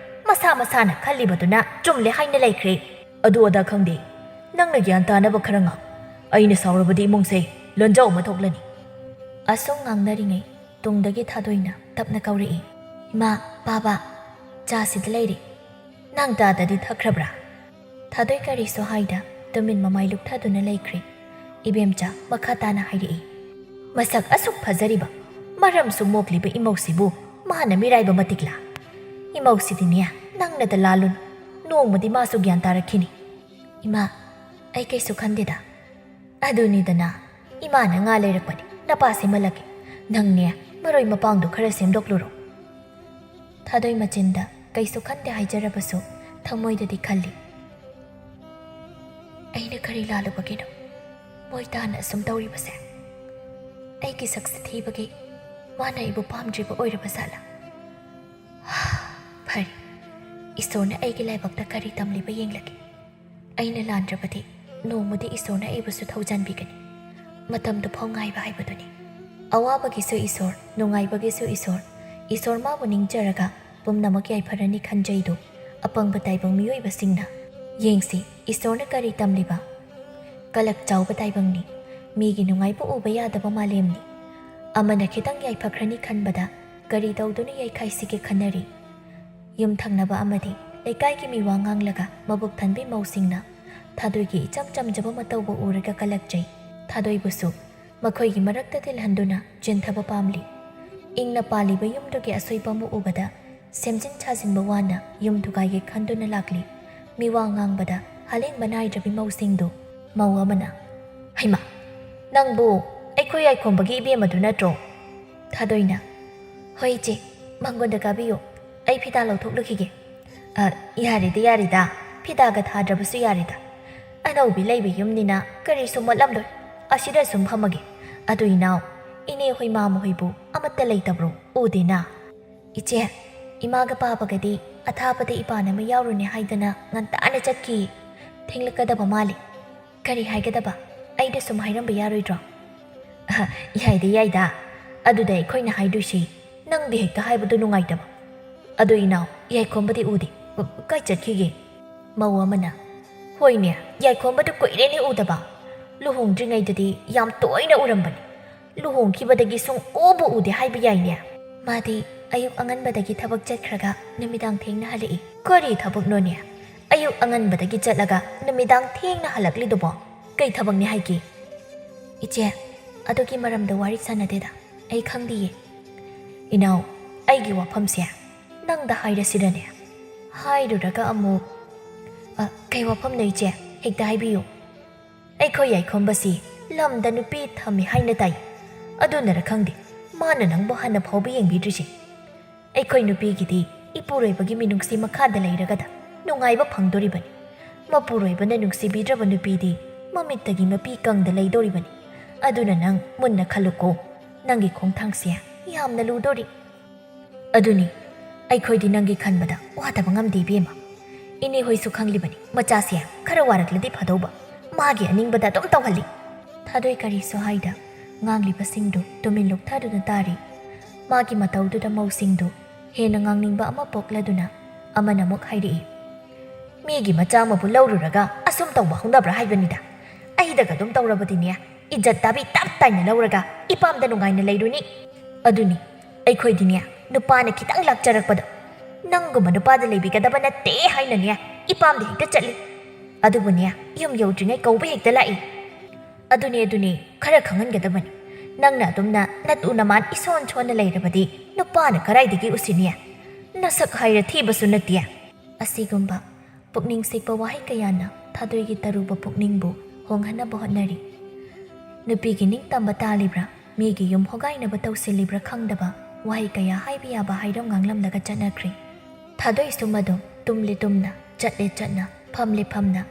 ꯃꯁꯥ ꯃꯁꯥꯅ ꯈꯜꯂꯤꯕꯗꯨꯅ ꯆꯨꯝꯂꯦ ꯍꯥꯏꯅ ꯂꯩꯈ꯭ꯔꯦ꯫ ꯑꯗꯨ ꯑꯗꯥ ꯈꯪꯗꯦ꯫ ꯅꯪꯅ ꯒ꯭ꯌꯥꯟ ꯇꯥꯅꯕ ꯈꯔ ꯉꯥꯡ꯫ "ꯑꯩꯅ ꯁꯥꯎꯔꯕꯗꯤ ꯏꯃꯨꯡꯁꯦ ꯂꯣꯟꯖꯥꯎ ꯑꯃ ꯊꯣꯛꯂꯅꯤ꯫" ꯑꯁꯨꯝ ꯉꯥꯡꯅꯔꯤꯉꯩ ꯇꯨꯡꯗꯒꯤ ꯊꯥꯗꯣꯏꯅ ꯇꯞꯅ ꯀꯧꯔꯛꯏ, "ꯏꯃꯥ, ꯕꯥꯕꯥ, ꯆꯥꯁꯤꯗ ꯂꯩꯔꯦ꯫ ꯅꯪ ꯆꯥꯗꯗꯤ ꯊꯛꯈ꯭ꯔꯕ꯭ꯔꯥ?" ꯊꯥꯗꯣꯏ ꯀꯔꯤꯁꯨ ꯍꯥꯏꯗ ꯇꯨꯃꯤꯟ ꯃꯃꯥꯏ ꯂꯨꯞꯊꯗꯨꯅ ꯂꯩꯈ꯭ꯔꯦ꯫ ꯏꯕꯦꯝꯆꯥ ꯃꯈꯥ ꯇꯥꯅ ꯍꯥꯏꯔꯛꯏ, "ꯃꯁꯛ ꯑꯁꯨꯛ ꯐꯖꯔꯤꯕ, ꯃꯔꯝꯁꯨ ꯃꯣꯛꯂꯤꯕ ꯏꯃꯧꯁꯤꯕꯨ ꯃꯥꯅ ꯃꯤꯔꯥꯏꯕ ꯃꯇꯤꯛꯂꯥ? ꯏꯃꯧꯁꯤꯗꯤꯅꯦ, ꯅꯪꯅꯗ ꯂꯥꯜꯂꯨꯅꯨ꯫ ꯅꯣꯡꯃꯗꯤ ꯃꯥꯁꯨ ꯒ꯭ꯌꯥꯟ ꯇꯥꯔꯛꯈꯤꯅꯤ꯫" "ꯏꯃꯥ, ꯑꯩ ꯀꯩꯁꯨ ꯈꯟꯗꯦꯗ꯫ ꯑꯗꯨꯅꯤꯗꯅ, ꯏꯃꯥꯅ ꯉꯥ ꯂꯩꯔꯛꯄꯅꯤ, ꯅꯄꯥ ꯁꯦꯝꯍꯜꯂꯛꯀꯦ꯫ ꯅꯪꯅꯦ, ꯃꯔꯣꯏ ꯃꯄꯥꯡꯗꯣ ꯈꯔ ꯁꯦꯝꯗꯣꯛꯂꯨꯔꯣ꯫" ꯊꯥꯗꯣꯏ ꯃꯆꯤꯟꯗ ꯀꯩꯁꯨ ꯈꯟꯗꯦ ꯍꯥꯏꯖꯔꯕꯁꯨ ꯊꯃꯣꯏꯗꯗꯤ ꯈꯜꯂꯤ, "ꯑꯩꯅ ꯀꯔꯤ ꯂꯥꯜꯂꯨꯕꯒꯤꯅꯣ ꯃꯣꯏ ꯇꯥꯅ ꯑꯁꯨꯝ ꯇꯧꯔꯤꯕꯁꯦ? ꯑꯩꯒꯤ ꯁꯛꯁꯦ ꯊꯤꯕꯒꯤ ꯃꯥꯅ ꯑꯩꯕꯨ ꯄꯥꯝꯗ꯭ꯔꯤꯕ ꯑꯣꯏꯔꯕ ꯖꯥꯠꯂꯥ? ꯐꯔꯦ, ꯏꯁꯣꯔꯅ ꯑꯩꯒꯤ ꯂꯥꯏꯕꯛꯇ ꯀꯔꯤ ꯇꯝꯂꯤꯕ ꯌꯦꯡꯂꯒꯦ꯫ ꯑꯩꯅ ꯂꯥꯟꯗ꯭ꯔꯕꯗꯤ ꯅꯣꯡꯃꯗꯤ ꯏꯁꯣꯔꯅ ꯑꯩꯕꯨꯁꯨ ꯊꯧꯖꯥꯟꯕꯤꯒꯅꯤ꯫ ꯃꯇꯝꯗꯨ ꯐꯥꯎ ꯉꯥꯏꯕ ꯍꯥꯏꯕꯗꯨꯅꯤ꯫ ꯑꯋꯥꯕꯒꯤꯁꯨ ꯏꯁꯣꯔ, ꯅꯨꯡꯉꯥꯏꯕꯒꯤꯁꯨ ꯏꯁꯣꯔ, ꯏꯁꯣꯔ ꯃꯥꯕꯨ ꯅꯤꯡꯖꯔꯒ ꯄꯨꯝꯅꯃꯛ ꯌꯥꯏꯐꯔꯅꯤ ꯈꯟꯖꯩꯗꯨ ꯑꯄꯪꯕ ꯇꯥꯏꯕꯪ ꯃꯤꯑꯣꯏꯕꯁꯤꯡꯅ꯫ ꯌꯦꯡꯁꯤ, ꯏꯁꯣꯔꯅ ꯀꯔꯤ ꯇꯝꯂꯤꯕ? ꯀꯂꯛ ꯆꯥꯎꯕ ꯇꯥꯏꯕꯪꯅꯤ꯫ ꯃꯤꯒꯤ ꯅꯨꯡꯉꯥꯏꯕ ꯎꯕ ꯌꯥꯗꯕ ꯃꯥꯂꯦꯝꯅꯤ꯫ ꯑꯃꯅ ꯈꯤꯇꯪ ꯌꯥꯏꯐꯈ꯭ꯔꯅꯤ ꯈꯟꯕꯗ ꯀꯔꯤ ꯇꯧꯗꯨꯅ ꯌꯩꯈꯥꯏꯁꯤꯒꯦ ꯈꯟꯅꯔꯤ꯫" ꯌꯨꯝ ꯊꯪꯅꯕ ꯑꯃꯗꯤ ꯂꯩꯀꯥꯏꯒꯤ ꯃꯤꯋꯥ ꯉꯥꯡꯂꯒ ꯃꯕꯨꯛ ꯊꯟꯕꯤ ꯃꯧꯁꯤꯡꯅ ꯊꯥꯗꯣꯏꯒꯤ ꯏꯆꯝ ꯆꯝꯖꯕ ꯃꯇꯧꯕꯨ ꯎꯔꯒ ꯀꯂꯛꯆꯩ꯫ ꯊꯥꯗꯣꯏꯕꯨꯁꯨ ꯃꯈꯣꯏꯒꯤ ꯃꯔꯛꯇ ꯇꯤꯜꯍꯟꯗꯨꯅ ꯆꯦꯟꯊꯕ ꯄꯥꯝꯂꯤ꯫ ꯏꯪꯅ ꯄꯥꯜꯂꯤꯕ ꯌꯨꯝꯗꯨꯒꯤ ꯑꯁꯣꯏꯕ ꯑꯃ ꯎꯕꯗ ꯁꯦꯝꯖꯤꯟ ꯁꯥꯖꯤꯟꯕ ꯋꯥꯅ ꯌꯨꯝ ꯊꯨꯒꯥꯏꯒꯦ ꯈꯟꯗꯨꯅ ꯂꯥꯛꯂꯤ꯫ ꯃꯤꯋꯥ ꯉꯥꯡꯕꯗ ꯍꯥꯂꯦꯡꯕ ꯅꯥꯏꯗ꯭ꯔꯕꯤ ꯃꯧꯁꯤꯡꯗꯨ꯫ ꯃꯧ ꯑꯃꯅ, "ꯍꯩꯃꯥ, ꯅꯪꯕꯨ ꯑꯩꯈꯣꯏ ꯌꯥꯏꯈꯣꯝꯕꯒꯤ ꯏꯕꯦꯝꯃꯗꯨ ꯅꯠꯇ꯭ꯔꯣ?" ꯊꯥꯗꯣꯏꯅ, "ꯍꯣꯏ ꯏꯆꯦ, ꯃꯉꯣꯟꯗ ꯀꯥꯕꯤꯌꯨ, ꯑꯩ ꯐꯤꯗꯥ ꯂꯧꯊꯣꯛꯂꯨꯈꯤꯒꯦ꯫" "ꯑ, ꯌꯥꯔꯦꯗ, ꯌꯥꯔꯦꯗ, ꯐꯤꯗꯥꯒ ꯊꯥꯗ꯭ꯔꯕꯁꯨ ꯌꯥꯔꯦꯗ꯫ ꯑꯅꯧꯕꯤ ꯂꯩꯕ ꯌꯨꯝꯅꯤꯅ ꯀꯔꯤꯁꯨ ꯃꯣꯠꯂꯝꯂꯣꯏ꯫ ꯑꯁꯤꯗ ꯁꯨꯝ ꯐꯝꯃꯒꯦ꯫ ꯑꯗꯨ ꯏꯅꯥꯎ, ꯏꯅꯦ ꯍꯣꯏ ꯃꯥꯃ ꯍꯣꯏꯕꯨ ꯑꯃꯠꯇ ꯂꯩꯇꯕ꯭ꯔꯣ? ꯎꯗꯦꯅ?" "ꯏꯆꯦ, ꯏꯃꯥꯒ ꯄꯥꯕꯒꯗꯤ ꯑꯊꯥꯞꯄꯗ ꯏꯄꯥꯟ ꯑꯃ ꯌꯥꯎꯔꯨꯅꯦ ꯍꯥꯏꯗꯅ ꯉꯟꯇꯥꯅ ꯆꯠꯈꯤ꯫ ꯊꯦꯡꯂꯛꯀꯗꯕ ꯃꯥꯜꯂꯤ꯫" "ꯀꯔꯤ ꯍꯥꯏꯒꯗꯕ? ꯑꯩꯗ ꯁꯨꯝ ꯍꯥꯏꯔꯝꯕ ꯌꯥꯔꯣꯏꯗ꯭ꯔꯣ?" "ꯑꯍ, ꯌꯥꯏꯗ, ꯌꯥꯏꯗ꯫ ꯑꯗꯨꯗ ꯑꯩꯈꯣꯏꯅ ꯍꯥꯏꯗꯣꯏꯁꯤ ꯅꯪꯗꯤ ꯍꯦꯛꯇ ꯍꯥꯏꯕꯗꯨ ꯅꯨꯡꯉꯥꯏꯇꯕ꯫ ꯑꯗꯨ ꯏꯅꯥꯎ, ꯌꯥꯏꯈꯣꯝꯕꯗꯤ ꯎꯗꯦ꯫ ꯀꯥꯏ ꯆꯠꯈꯤꯒꯦ?" ꯃꯧ ꯑꯃꯅ, "ꯍꯣꯏꯅꯦ, ꯌꯥꯏꯈꯣꯝꯕꯗꯨ ꯀꯨꯏꯔꯦꯅꯦ ꯎꯗꯕ꯫ ꯂꯨꯍꯣꯡꯗ꯭ꯔꯤꯉꯩꯗꯗꯤ ꯌꯥꯝ ꯇꯣꯏꯅ ꯎꯔꯝꯕꯅꯤ꯫ ꯂꯨꯍꯣꯡꯈꯤꯕꯗꯒꯤ ꯁꯨꯡꯎꯕꯨ ꯎꯗꯦ ꯍꯥꯏꯕ ꯌꯥꯏꯅꯦ꯫ ꯃꯥꯗꯤ ꯑꯌꯨꯛ ꯑꯉꯟꯕꯗꯒꯤ ꯊꯕꯛ ꯆꯠꯈ꯭ꯔꯒ ꯅꯨꯃꯤꯗꯥꯡ ꯊꯦꯡꯅ ꯍꯜꯂꯛꯏ꯫ ꯀꯔꯤ ꯊꯕꯛꯅꯣꯅꯦ? ꯑꯌꯨꯛ ꯑꯉꯟꯕꯗꯒꯤ ꯆꯠꯂꯒ ꯅꯨꯃꯤꯗꯥꯡ ꯊꯦꯡꯅ ꯍꯜꯂꯛꯂꯤꯗꯨꯕꯣ? ꯀꯩ ꯊꯕꯛꯅꯤ ꯍꯥꯏꯒꯦ? ꯏꯆꯦ, ꯑꯗꯨꯒꯤ ꯃꯔꯝꯗ ꯋꯥꯔꯤ ꯁꯥꯟꯅꯗꯦꯗ꯫ ꯑꯩ ꯈꯪꯗꯤꯌꯦ꯫ ꯏꯅꯥꯎ, ꯑꯩꯒꯤ ꯋꯥꯐꯝꯁꯦ ꯅꯪꯗ ꯍꯥꯏꯔꯁꯤꯔꯅꯦ? ꯍꯥꯏꯔꯨꯔꯒ ꯑꯃꯨꯛ, ꯑ, ꯀꯩ ꯋꯥꯐꯝꯅꯣ ꯏꯆꯦ? ꯍꯦꯛꯇ ꯍꯥꯏꯕꯤꯌꯨ꯫ ꯑꯩꯈꯣꯏ ꯌꯥꯏꯈꯣꯝꯕꯁꯤ ꯂꯝꯗ ꯅꯨꯄꯤ ꯊꯝꯃꯤ ꯍꯥꯏꯅ ꯇꯥꯏ꯫ ꯑꯗꯨꯅꯔ ꯈꯪꯗꯦ, ꯃꯥꯅ ꯅꯪꯕꯨ ꯍꯥꯟꯅ ꯐꯥꯎꯕ ꯌꯦꯡꯕꯤꯗ꯭ꯔꯤꯁꯦ꯫ ꯑꯩꯈꯣꯏ ꯅꯨꯄꯤꯒꯤꯗꯤ ꯏꯄꯨꯔꯣꯏꯕꯒꯤ ꯃꯤꯅꯨꯡꯁꯤ ꯃꯈꯥꯗ ꯂꯩꯔꯒꯗ ꯅꯨꯡꯉꯥꯏꯕ ꯐꯪꯗꯣꯔꯤꯕꯅꯤ꯫ ꯃꯄꯨꯔꯣꯏꯕꯅ ꯅꯨꯡꯁꯤꯕꯤꯗ꯭ꯔꯕ ꯅꯨꯄꯤꯗꯤ ꯃꯃꯤꯠꯇꯒꯤ ꯃꯄꯤ ꯀꯪꯗ ꯂꯩꯗꯣꯔꯤꯕꯅꯤ꯫ ꯑꯗꯨꯅ ꯅꯪ ꯃꯨꯟꯅ ꯈꯜꯂꯨꯀꯣ, ꯅꯪꯒꯤ ꯈꯣꯡꯊꯥꯡꯁꯦ ꯌꯥꯝꯅ ꯂꯨꯗꯣꯔꯤ꯫ ꯑꯗꯨꯅꯤ, ꯑꯩꯈꯣꯏꯗꯤ ꯅꯪꯒꯤ ꯈꯟꯕꯗ ꯋꯥꯗꯕ ꯉꯝꯗꯦ ꯏꯕꯦꯝꯃ꯫ ꯏꯅꯦ ꯍꯣꯏꯁꯨ ꯈꯪꯂꯤꯕꯅꯤ, ꯃꯆꯥꯁꯦ ꯈꯔ ꯋꯥꯔꯛꯂꯗꯤ ꯐꯗꯧꯕ, ꯃꯥꯒꯤ ꯑꯅꯤꯡꯕꯗ ꯑꯗꯨꯝ ꯇꯧꯍꯜꯂꯤ꯫ ꯊꯥꯗꯣꯏ ꯀꯔꯤꯁꯨ ꯍꯥꯏꯗ ꯉꯥꯡꯂꯤꯕꯁꯤꯡꯗꯨ ꯇꯨꯃꯤꯟ ꯂꯨꯞꯊꯗꯨꯅ ꯇꯥꯔꯤ꯫ ꯃꯥꯒꯤ ꯃꯇꯧꯗꯨꯗ ꯃꯧꯁꯤꯡꯗꯨ ꯍꯦꯟꯅ ꯉꯥꯡꯅꯤꯡꯕ ꯑꯃ ꯄꯣꯛꯂꯗꯨꯅ ꯑꯃꯅ ꯑꯃꯨꯛ ꯍꯥꯏꯔꯛꯏ, "ꯃꯤꯒꯤ ꯃꯆꯥ ꯑꯃꯕꯨ ꯂꯧꯔꯨꯔꯒ ꯑꯁꯨꯝ ꯇꯧꯕ ꯍꯧꯅꯕ꯭ꯔꯥ ꯍꯥꯏꯕꯅꯤꯗ꯫ ꯑꯩꯗꯒ ꯑꯗꯨꯝ ꯇꯧꯔꯕꯗꯤꯅꯦ, ꯏꯖꯠ ꯇꯥꯕꯤ ꯇꯞ ꯇꯥꯏꯅ ꯂꯧꯔꯒ ꯏꯄꯥꯝꯗ ꯅꯨꯡꯉꯥꯏꯅ ꯂꯩꯔꯨꯅꯤ꯫ ꯑꯗꯨꯅꯤ, ꯑꯩꯈꯣꯏꯗꯤꯅꯦ, ꯅꯨꯄꯥꯅ ꯈꯤꯇꯪ ꯂꯥꯛꯆꯔꯛꯄꯗ ꯅꯪꯒꯨꯝꯕ ꯅꯨꯄꯥꯗ ꯂꯩꯕꯤꯒꯗꯕ ꯅꯠꯇꯦ ꯍꯥꯏꯅꯅꯦ, ꯏꯄꯥꯝꯗ ꯍꯦꯛꯇ ꯆꯠꯂꯤ꯫ ꯑꯗꯨꯕꯨꯅꯦ, ꯌꯨꯝ ꯌꯧꯗ꯭ꯔꯤꯉꯩ ꯀꯧꯕ ꯍꯦꯛꯇ ꯂꯥꯛꯏ꯫ ꯑꯗꯨꯅꯦ, ꯑꯗꯨꯅꯦ, ꯈꯔ ꯈꯪꯍꯟꯒꯗꯕꯅꯤ꯫ ꯅꯪꯅ ꯑꯗꯨꯝꯅ ꯅꯇꯨ ꯅꯃꯥꯟ ꯏꯁꯣꯟ ꯁꯣꯟꯅ ꯂꯩꯔꯕꯗꯤ ꯅꯨꯄꯥꯅ ꯀꯗꯥꯏꯗꯒꯤ ꯎꯁꯤꯅꯤ? ꯅꯁꯛ ꯍꯥꯏꯔ ꯊꯤꯕꯁꯨ ꯅꯠꯇꯦ꯫" ꯑꯁꯤꯒꯨꯝꯕ ꯄꯨꯛꯅꯤꯡ ꯁꯤꯛꯄ ꯋꯥꯍꯩ ꯀꯌꯥꯅ ꯊꯥꯗꯣꯏꯒꯤ ꯇꯔꯨꯕ ꯄꯨꯛꯅꯤꯡꯕꯨ ꯍꯣꯡꯍꯟꯅꯕ ꯍꯣꯠꯅꯔꯤ꯫ ꯅꯨꯄꯤꯒꯤ ꯅꯤꯡꯇꯝꯕ ꯇꯥꯜꯂꯤꯕ꯭ꯔꯥ, ꯃꯤꯒꯤ ꯌꯨꯝ ꯍꯣꯒꯥꯏꯅꯕ ꯇꯧꯁꯤꯜꯂꯤꯕ꯭ꯔꯥ ꯈꯪꯗꯕ ꯋꯥꯍꯩ ꯀꯌꯥ ꯍꯥꯏꯕ ꯌꯥꯕ ꯍꯥꯏꯔꯝ ꯉꯥꯡꯂꯝꯂꯒ ꯆꯠꯅꯈ꯭ꯔꯦ꯫ ꯊꯥꯗꯣꯏꯁꯨ ꯃꯗꯨꯝ ꯇꯨꯝꯂꯦ ꯇꯨꯝꯅ, ꯆꯠꯂꯦ ꯆꯠꯅ, ꯐꯝꯂꯦ ꯐꯝꯅ,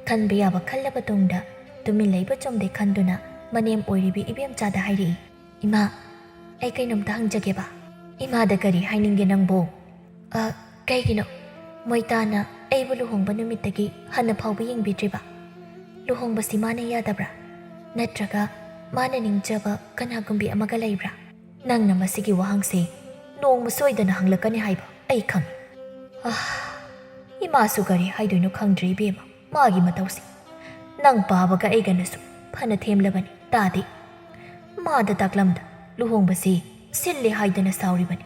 ꯈꯟꯕ ꯌꯥꯕ ꯈꯜꯂꯕ ꯇꯨꯡꯗ ꯇꯨꯃꯤꯟ ꯂꯩꯕ ꯆꯨꯝꯗꯦ ꯈꯟꯗꯨꯅ ꯃꯅꯦꯝ ꯑꯣꯏꯔꯤꯕꯤ ꯏꯕꯦꯝꯆꯥꯗ ꯍꯥꯏꯔꯛꯏ, "ꯏꯃꯥ, ꯑꯩ ꯀꯩꯅꯣꯝꯇ ꯍꯪꯖꯒꯦꯕ꯫" "ꯏꯃꯥꯗ ꯀꯔꯤ ꯍꯥꯏꯅꯤꯡꯒꯦ ꯅꯪꯕꯨ?" "ꯑ, ꯀꯩꯒꯤꯅꯣ? ꯃꯣꯏꯇꯥꯅ ꯑꯩꯕꯨ ꯂꯨꯍꯣꯡꯕ ꯅꯨꯃꯤꯠꯇꯒꯤ ꯍꯟꯅ ꯐꯥꯎꯕ ꯌꯦꯡꯕꯤꯗ꯭ꯔꯤꯕ? ꯂꯨꯍꯣꯡꯕꯁꯤ ꯃꯥꯅ ꯌꯥꯗꯕ꯭ꯔꯥ? ꯅꯠꯇ꯭ꯔꯒ ꯃꯥꯅ ꯅꯤꯡꯖꯕ ꯀꯅꯥꯒꯨꯝꯕꯤ ꯑꯃꯒ ꯂꯩꯕ꯭ꯔꯥ?" "ꯅꯪꯅ ꯃꯁꯤꯒꯤ ꯋꯥꯍꯪꯁꯦ ꯅꯣꯡꯃ ꯁꯣꯏꯗꯅ ꯍꯪꯂꯛꯀꯅꯤ ꯍꯥꯏꯕ ꯑꯩ ꯈꯪꯏ꯫" ꯑꯥ, ꯏꯃꯥꯁꯨ ꯀꯔꯤ ꯍꯥꯏꯗꯣꯏꯅꯣ ꯈꯪꯗ꯭ꯔꯦ ꯏꯕꯦꯝꯃ, ꯃꯥꯒꯤ ꯃꯇꯧꯁꯦ꯫ ꯅꯪ ꯄꯥꯕꯒ ꯑꯩꯒꯅꯁꯨ ꯐꯅ ꯊꯦꯝꯂꯕꯅꯤ, ꯇꯥꯗꯦ꯫ ꯃꯥꯗ ꯇꯥꯛꯂꯝꯗ ꯂꯨꯍꯣꯡꯕꯁꯤ ꯁꯤꯜꯂꯦ ꯍꯥꯏꯗꯅ ꯁꯥꯎꯔꯤꯕꯅꯤ꯫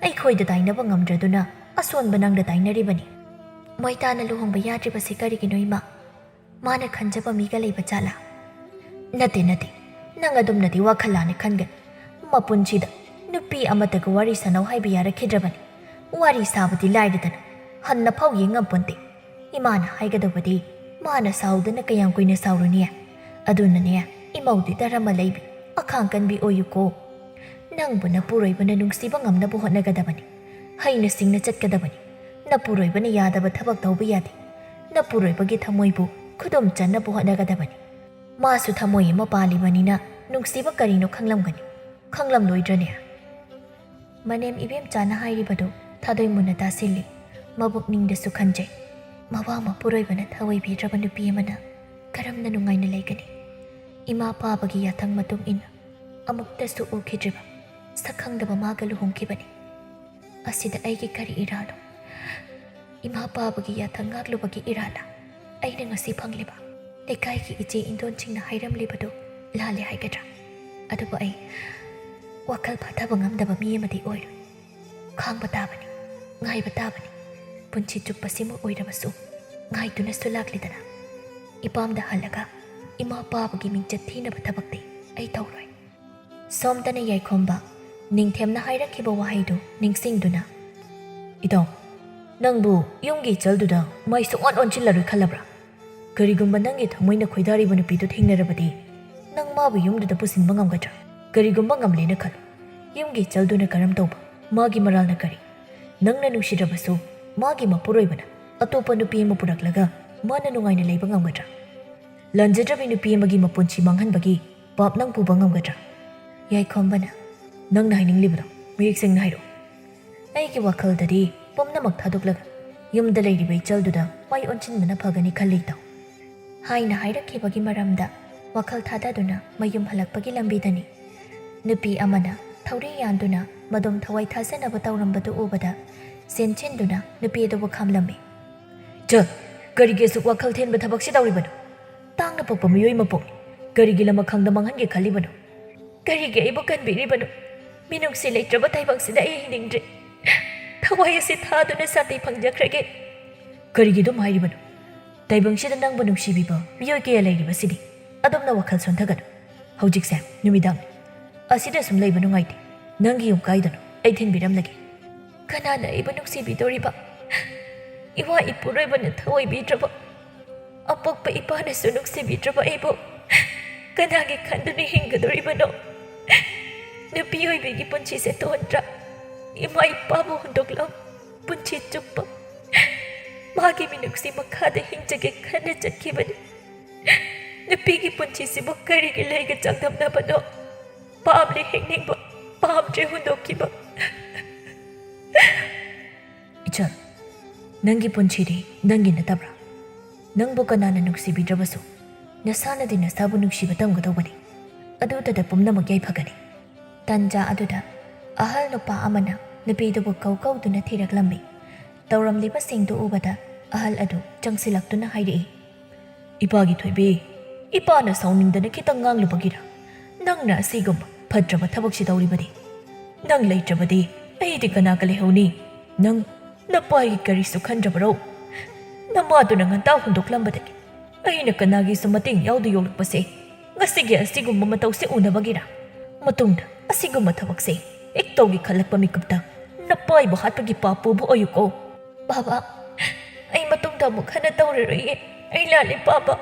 ꯑꯩꯈꯣꯏꯗ ꯇꯥꯏꯅꯕ ꯉꯝꯗ꯭ꯔꯗꯨꯅ ꯑꯁꯣꯟꯕ ꯅꯪꯗ ꯇꯥꯏꯅꯔꯤꯕꯅꯤ꯫ ꯃꯣꯏꯇꯥꯅ ꯂꯨꯍꯣꯡꯕ ꯌꯥꯗ꯭ꯔꯤꯕꯁꯤ ꯀꯔꯤꯒꯤꯅꯣ, ꯏꯃꯥ? ꯃꯥꯅ ꯈꯟꯖꯕ ꯃꯤꯒ ꯂꯩꯕ ꯖꯥꯠꯂꯥ? ꯅꯠꯇꯦ, ꯅꯠꯇꯦ, ꯅꯪ ꯑꯗꯨꯝꯅꯗꯤ ꯋꯥꯈꯜ ꯂꯥꯟꯅ ꯈꯟꯒꯅꯤ꯫ ꯃꯄꯨꯟꯁꯤꯗ ꯅꯨꯄꯤ ꯑꯃꯠꯇꯒ ꯋꯥꯔꯤ ꯁꯥꯟꯅꯧ ꯍꯥꯏꯕ ꯌꯥꯔꯛꯈꯤꯗ꯭ꯔꯕꯅꯤ꯫ ꯋꯥꯔꯤ ꯁꯥꯕꯗꯤ ꯂꯥꯏꯔꯗꯅ ꯍꯟꯅ ꯐꯥꯎ ꯌꯦꯡꯉꯝꯄꯣꯟꯇꯦ꯫ ꯏꯃꯥꯅ ꯍꯥꯏꯒꯗꯧꯕꯗꯤ, ꯃꯥꯅ ꯁꯥꯎꯗꯅ ꯀꯌꯥꯝ ꯀꯨꯏꯅ ꯁꯥꯎꯔꯨꯅꯤ? ꯑꯗꯨꯅꯅꯦ, ꯏꯃꯧꯗꯤ ꯙꯔꯃ ꯂꯩꯕꯤ, ꯑꯈꯥꯡ ꯀꯟꯕꯤ ꯑꯣꯏꯌꯨꯀꯣ꯫ ꯅꯪꯕꯨ ꯅꯄꯨꯔꯣꯏꯕꯅ ꯅꯨꯡꯁꯤꯕ ꯉꯝꯅꯕ ꯍꯣꯠꯅꯒꯗꯕꯅꯤ꯫ ꯍꯩꯅ ꯁꯤꯡꯅ ꯆꯠꯀꯗꯕꯅꯤ꯫ ꯅꯄꯨꯔꯣꯏꯕꯅ ꯌꯥꯗꯕ ꯊꯕꯛ ꯇꯧꯕ ꯌꯥꯗꯦ꯫ ꯅꯄꯨꯔꯣꯏꯕꯒꯤ ꯊꯃꯣꯏꯕꯨ ꯈꯨꯗꯨꯝ ꯆꯟꯅꯕ ꯍꯣꯠꯅꯒꯗꯕꯅꯤ꯫ ꯃꯥꯁꯨ ꯊꯃꯣꯏ ꯑꯃ ꯄꯥꯜꯂꯤꯕꯅꯤꯅ ꯅꯨꯡꯁꯤꯕ ꯀꯔꯤꯅꯣ ꯈꯪꯂꯝꯒꯅꯤ꯫ ꯈꯪꯂꯝꯂꯣꯏꯗ꯭ꯔꯅꯦ? ꯃꯅꯦꯝ ꯏꯕꯦꯝꯆꯥꯅ ꯍꯥꯏꯔꯤꯕꯗꯨ ꯊꯥꯗꯣꯏ ꯃꯨꯟꯅ ꯇꯥꯁꯤꯜꯂꯤ꯫ ꯃꯕꯨꯛꯅꯤꯡꯗꯁꯨ ꯈꯟꯖꯩ, ꯃꯋꯥ ꯃꯄꯨꯔꯣꯏꯕꯅ ꯊꯑꯣꯏꯕꯤꯗ꯭ꯔꯕ ꯅꯨꯄꯤ ꯑꯃꯅ ꯀꯔꯝꯅ ꯅꯨꯡꯉꯥꯏꯅ ꯂꯩꯒꯅꯤ? ꯏꯃꯥ ꯄꯥꯕꯒꯤ ꯌꯥꯊꯪ ꯃꯇꯨꯡ ꯏꯟꯅ ꯑꯃꯨꯛꯇꯁꯨ ꯎꯈꯤꯗ꯭ꯔꯤꯕ ꯁꯛ ꯈꯪꯗꯕ ꯃꯥꯒ ꯂꯨꯍꯣꯡꯈꯤꯕꯅꯤ꯫ ꯑꯁꯤꯗ ꯑꯩꯒꯤ ꯀꯔꯤ ꯏꯔꯥꯜꯅꯣ? ꯏꯃꯥ ꯄꯥꯕꯒꯤ ꯌꯥꯊꯪ ꯉꯥꯛꯂꯨꯕꯒꯤ ꯏꯔꯥꯜꯂ ꯑꯩꯅ ꯉꯁꯤ ꯐꯪꯂꯤꯕ? ꯂꯩꯀꯥꯏꯒꯤ ꯏꯆꯦ ꯏꯟꯗꯣꯟꯁꯤꯡꯅ ꯍꯥꯏꯔꯝꯂꯤꯕꯗꯨ ꯂꯥꯜꯂꯦ ꯍꯥꯏꯒꯗ꯭ꯔꯥ? ꯑꯗꯨꯕꯨ ꯑꯩ ꯋꯥꯈꯜ ꯐꯥꯊꯕ ꯉꯝꯗꯕ ꯃꯤ ꯑꯃꯗꯤ ꯑꯣꯏꯔꯣꯏ꯫ ꯈꯥꯡꯕ ꯇꯥꯕꯅꯤ, ꯉꯥꯏꯕ ꯇꯥꯕꯅꯤ꯫ ꯄꯨꯟꯁꯤ ꯆꯨꯞꯄꯁꯤꯃ ꯑꯣꯏꯔꯕꯁꯨ ꯉꯥꯏꯗꯨꯅꯁꯨ ꯂꯥꯛꯂꯤꯗꯅ꯫ ꯏꯄꯥꯝꯗ ꯍꯜꯂꯒ ꯏꯃꯥ ꯄꯥꯕꯒꯤ ꯃꯤꯡꯆꯠ ꯊꯤꯅꯕ ꯊꯕꯛꯇꯤ ꯑꯩ ꯇꯧꯔꯣꯏ꯫ ꯁꯣꯝꯗꯅ ꯌꯥꯏꯈꯣꯝꯕ ꯅꯤꯡꯊꯦꯝꯅ ꯍꯥꯏꯔꯛꯈꯤꯕ ꯋꯥꯍꯩꯗꯨ ꯅꯤꯡꯁꯤꯡꯗꯨꯅ, "ꯏꯇꯥꯎ, ꯅꯪꯕꯨ ꯌꯨꯝꯒꯤ ꯏꯆꯜꯗꯨꯗ ꯃꯥꯏ ꯁꯨꯡꯑꯣꯟ ꯑꯣꯟꯁꯤꯜꯂꯔꯣꯏ ꯈꯜꯂꯕ꯭ꯔꯥ? ꯀꯔꯤꯒꯨꯝꯕ ꯅꯪꯒꯤ ꯊꯃꯣꯏꯅ ꯈꯣꯏꯗꯥꯔꯤꯕ ꯅꯨꯄꯤꯗꯨ ꯊꯦꯡꯅꯔꯕꯗꯤ ꯅꯪ ꯃꯥꯕꯨ ꯌꯨꯝꯗꯨꯗ ꯄꯨꯁꯤꯟꯕ ꯉꯝꯒꯗ꯭ꯔꯥ? ꯀꯔꯤꯒꯨꯝꯕ ꯉꯝꯂꯦꯅ ꯈꯜꯂꯨ, ꯌꯨꯝꯒꯤ ꯏꯆꯜꯗꯨꯅ ꯀꯔꯝ ꯇꯧꯕ? ꯃꯥꯒꯤ ꯃꯔꯥꯜꯅ ꯀꯔꯤ? ꯅꯪꯅ ꯅꯨꯡꯁꯤꯗ꯭ꯔꯕꯁꯨ ꯃꯥꯒꯤ ꯃꯄꯨꯔꯣꯏꯕꯅ ꯑꯇꯣꯞꯄ ꯅꯨꯄꯤ ꯑꯃ ꯄꯨꯔꯛꯂꯒ ꯃꯥꯅ ꯅꯨꯡꯉꯥꯏꯅ ꯂꯩꯕ ꯉꯝꯒꯗ꯭ꯔꯥ? ꯂꯥꯟꯖꯗ꯭ꯔꯕꯤ ꯅꯨꯄꯤ ꯑꯃꯒꯤ ꯃꯄꯨꯟꯁꯤ ꯃꯥꯡꯍꯟꯕꯒꯤ ꯄꯥꯞ ꯅꯪ ꯄꯨꯕ ꯉꯝꯒꯗ꯭ꯔꯥ?" ꯌꯥꯏꯈꯣꯝꯕꯅ, "ꯅꯪꯅ ꯍꯥꯏꯅꯤꯡꯂꯤꯕꯗꯣ ꯃꯌꯦꯛ ꯁꯦꯡꯅ ꯍꯥꯏꯔꯛꯎ꯫ ꯑꯩꯒꯤ ꯋꯥꯈꯜꯗꯗꯤ ꯄꯨꯝꯅꯃꯛ ꯊꯥꯗꯣꯛꯂꯒ ꯌꯨꯝꯗ ꯂꯩꯔꯤꯕ ꯏꯆꯜꯗꯨꯗ ꯃꯥꯏ ꯑꯣꯟꯁꯤꯟꯕꯅ ꯐꯒꯅꯤ ꯈꯜꯂꯤ, ꯏꯇꯥꯎ" ꯍꯥꯏꯅ ꯍꯥꯏꯔꯛꯈꯤꯕꯒꯤ ꯃꯔꯝꯗ ꯋꯥꯈꯜ ꯊꯥꯗꯗꯨꯅ ꯃꯌꯨꯝ ꯍꯜꯂꯛꯄꯒꯤ ꯂꯝꯕꯤꯗꯅꯤ꯫ ꯅꯨꯄꯤ ꯑꯃꯅ ꯊꯧꯔꯤ ꯌꯥꯟꯗꯨꯅ ꯃꯗꯨꯝ ꯊꯋꯥꯏ ꯊꯥꯖꯅꯕ ꯇꯧꯔꯝꯕꯗꯨ ꯎꯕꯗ ꯆꯦꯟꯁꯤꯟꯗꯨꯅ ꯅꯨꯄꯤ ꯑꯗꯨꯕꯨ ꯈꯥꯝꯂꯝꯃꯤ꯫ "ꯆꯠ! ꯀꯔꯤꯒꯤ ꯑꯁꯨꯛ ꯋꯥꯈꯜ ꯊꯦꯟꯕ ꯊꯕꯛꯁꯤ ꯇꯧꯔꯤꯕꯅꯣ? ꯇꯥꯡꯅ ꯄꯣꯛꯄ ꯃꯤꯑꯣꯏ ꯃꯄꯣꯛꯅꯤ꯫ ꯀꯔꯤꯒꯤ ꯂꯃꯈꯥꯡꯗ ꯃꯥꯡꯍꯟꯒꯦ ꯈꯜꯂꯤꯕꯅꯣ? ꯀꯔꯤꯒꯤ ꯑꯩꯕꯨ ꯀꯟꯕꯤꯔꯤꯕꯅꯣ? ꯃꯤꯅꯨꯡꯁꯤ ꯂꯩꯇ꯭ꯔꯕ ꯇꯥꯏꯕꯪꯁꯤꯗ ꯑꯩ ꯍꯤꯡꯅꯤꯡꯗ꯭ꯔꯦ꯫ ꯊꯋꯥꯏ ꯑꯁꯤ ꯊꯥꯗꯨꯅ ꯁꯥꯟꯇꯤ ꯐꯪꯖꯈ꯭ꯔꯒꯦ꯫ ꯀꯔꯤꯒꯤ ꯑꯗꯨꯝ ꯍꯥꯏꯔꯤꯕꯅꯣ? ꯇꯥꯏꯕꯪꯁꯤꯗ ꯅꯪꯕꯨ ꯅꯨꯡꯁꯤꯕꯤꯕ ꯃꯤꯑꯣꯏ ꯀꯌꯥ ꯂꯩꯔꯤꯕꯁꯤꯗꯤ꯫ ꯑꯗꯨꯝꯅ ꯋꯥꯈꯜ ꯁꯣꯟꯊꯒꯅꯨ꯫ ꯍꯧꯖꯤꯛꯁꯦ ꯅꯨꯃꯤꯗꯥꯡꯅꯤ꯫ ꯑꯁꯤꯗ ꯁꯨꯝ ꯂꯩꯕ ꯅꯨꯡꯉꯥꯏꯇꯦ꯫ ꯅꯪꯒꯤ ꯌꯨꯝ ꯀꯥꯏꯗꯅꯣ? ꯑꯩ ꯊꯤꯟꯕꯤꯔꯝꯂꯒꯦ꯫ ꯀꯅꯥꯅ ꯑꯩꯕꯨ ꯅꯨꯡꯁꯤꯕꯤꯗꯣꯔꯤꯕ? ꯏꯋꯥ ꯏꯄꯨꯔꯣꯏꯕꯅ ꯊꯑꯣꯏꯕꯤꯗ꯭ꯔꯕ, ꯑꯄꯣꯛꯄ ꯏꯄꯥꯅꯁꯨ ꯅꯨꯡꯁꯤꯕꯤꯗ꯭ꯔꯕ ꯑꯩꯕꯨ ꯀꯅꯥꯒꯤ ꯈꯟꯗꯨꯅ ꯍꯤꯡꯒꯗꯧꯔꯤꯕꯅꯣ? ꯅꯨꯄꯤ ꯑꯣꯏꯕꯤꯒꯤ ꯄꯨꯟꯁꯤꯁꯦ ꯇꯣꯟꯗ꯭ꯔꯥ? ꯏꯃꯥ ꯏꯄꯥꯕꯨ ꯍꯨꯟꯗꯣꯛꯂꯝ ꯄꯨꯟꯁꯤ ꯆꯨꯞꯄ ꯃꯥꯒꯤ ꯃꯤꯅꯨꯡꯁꯤ ꯃꯈꯥꯗ ꯍꯤꯡꯖꯒꯦ ꯈꯟꯅ ꯆꯠꯈꯤꯕꯅꯤ꯫ ꯅꯨꯄꯤꯒꯤ ꯄꯨꯟꯁꯤꯁꯤꯕꯨ ꯀꯔꯤꯒꯤ ꯂꯩꯒ ꯆꯥꯡꯗꯝꯅꯕꯅꯣ? ꯄꯥꯝꯂꯦ ꯍꯤꯡꯅꯤꯡꯕ, ꯄꯥꯝꯗ꯭ꯔꯦ ꯍꯨꯟꯗꯣꯛꯈꯤꯕ꯫ ꯏꯆꯜ, ꯅꯪꯒꯤ ꯄꯨꯟꯁꯤꯗꯤ ꯅꯪꯒꯤ ꯅꯠꯇꯕ꯭ꯔꯥ? ꯅꯪꯕꯨ ꯀꯅꯥꯅ ꯅꯨꯡꯁꯤꯕꯤꯗ꯭ꯔꯕꯁꯨ, ꯅꯁꯥꯅꯗꯤ ꯅꯁꯥꯕꯨ ꯅꯨꯡꯁꯤꯕ ꯇꯝꯒꯗꯧꯕꯅꯤ꯫ ꯑꯗꯨꯇꯗ ꯄꯨꯝꯅꯃꯛ ꯌꯥꯏꯐꯒꯅꯤ꯫ ꯇꯟꯖꯥ ꯑꯗꯨꯗ ꯑꯍꯜ ꯅꯨꯄꯥ ꯑꯃꯅ ꯅꯨꯄꯤꯗꯨꯕꯨ ꯀꯧ ꯀꯧꯗꯨꯅ ꯊꯤꯔꯛꯂꯝꯃꯤ꯫ ꯇꯧꯔꯝꯂꯤꯕꯁꯤꯡꯗꯨ ꯎꯕꯗ ꯑꯍꯜ ꯑꯗꯨ ꯆꯪꯁꯤꯜꯂꯛꯇꯨꯅ ꯍꯥꯏꯔꯛꯏ, "ꯏꯄꯥꯒꯤ ꯊꯣꯏꯕꯤ, ꯏꯄꯥꯅ ꯁꯥꯎꯅꯤꯡꯗꯅ ꯈꯤꯇꯪ ꯉꯥꯡꯂꯨꯕꯒꯤꯔ ꯅꯪꯅ ꯑꯁꯤꯒꯨꯝꯕ ꯐꯠꯇ꯭ꯔꯕ ꯊꯕꯛꯁꯤ ꯇꯧꯔꯤꯕꯗꯤ? ꯅꯪ ꯂꯩꯇ꯭ꯔꯕꯗꯤ ꯑꯩꯗꯤ ꯀꯅꯥꯒ ꯂꯩꯍꯧꯅꯤ? ꯅꯪ ꯅꯄꯥꯒꯤ ꯀꯔꯤꯁꯨ ꯈꯟꯗ꯭ꯔꯕꯔꯣ? ꯅꯃꯥꯗꯨꯅ ꯉꯟꯇꯥ ꯍꯨꯟꯗꯣꯛꯂꯝꯕꯗꯒꯤ ꯑꯩꯅ ꯀꯅꯥꯒꯤꯁꯨ ꯃꯇꯦꯡ ꯌꯥꯎꯗ ꯌꯣꯛꯂꯛꯄꯁꯦ, ꯉꯁꯤꯒꯤ ꯑꯁꯤꯒꯨꯝꯕ ꯃꯇꯧꯁꯦ ꯎꯅꯕꯒꯤꯔ? ꯃꯇꯨꯡꯗ ꯑꯁꯤꯒꯨꯝꯕ ꯊꯕꯛꯁꯦ ꯍꯦꯛ ꯇꯧꯒꯦ ꯈꯜꯂꯛꯄ ꯃꯤꯀꯨꯞꯇ ꯅꯄꯥꯏꯕꯨ ꯍꯥꯠꯄꯒꯤ ꯄꯥꯞ ꯄꯨꯕ ꯑꯣꯏꯌꯨꯀꯣ꯫" "ꯕꯥꯕꯥ, ꯑꯩ ꯃꯇꯨꯡꯗ ꯑꯃꯨꯛ ꯍꯟꯅ ꯇꯧꯔꯔꯣꯏꯌꯦ꯫ ꯑꯩ ꯂꯥꯜꯂꯦ ꯕꯥꯕꯥ,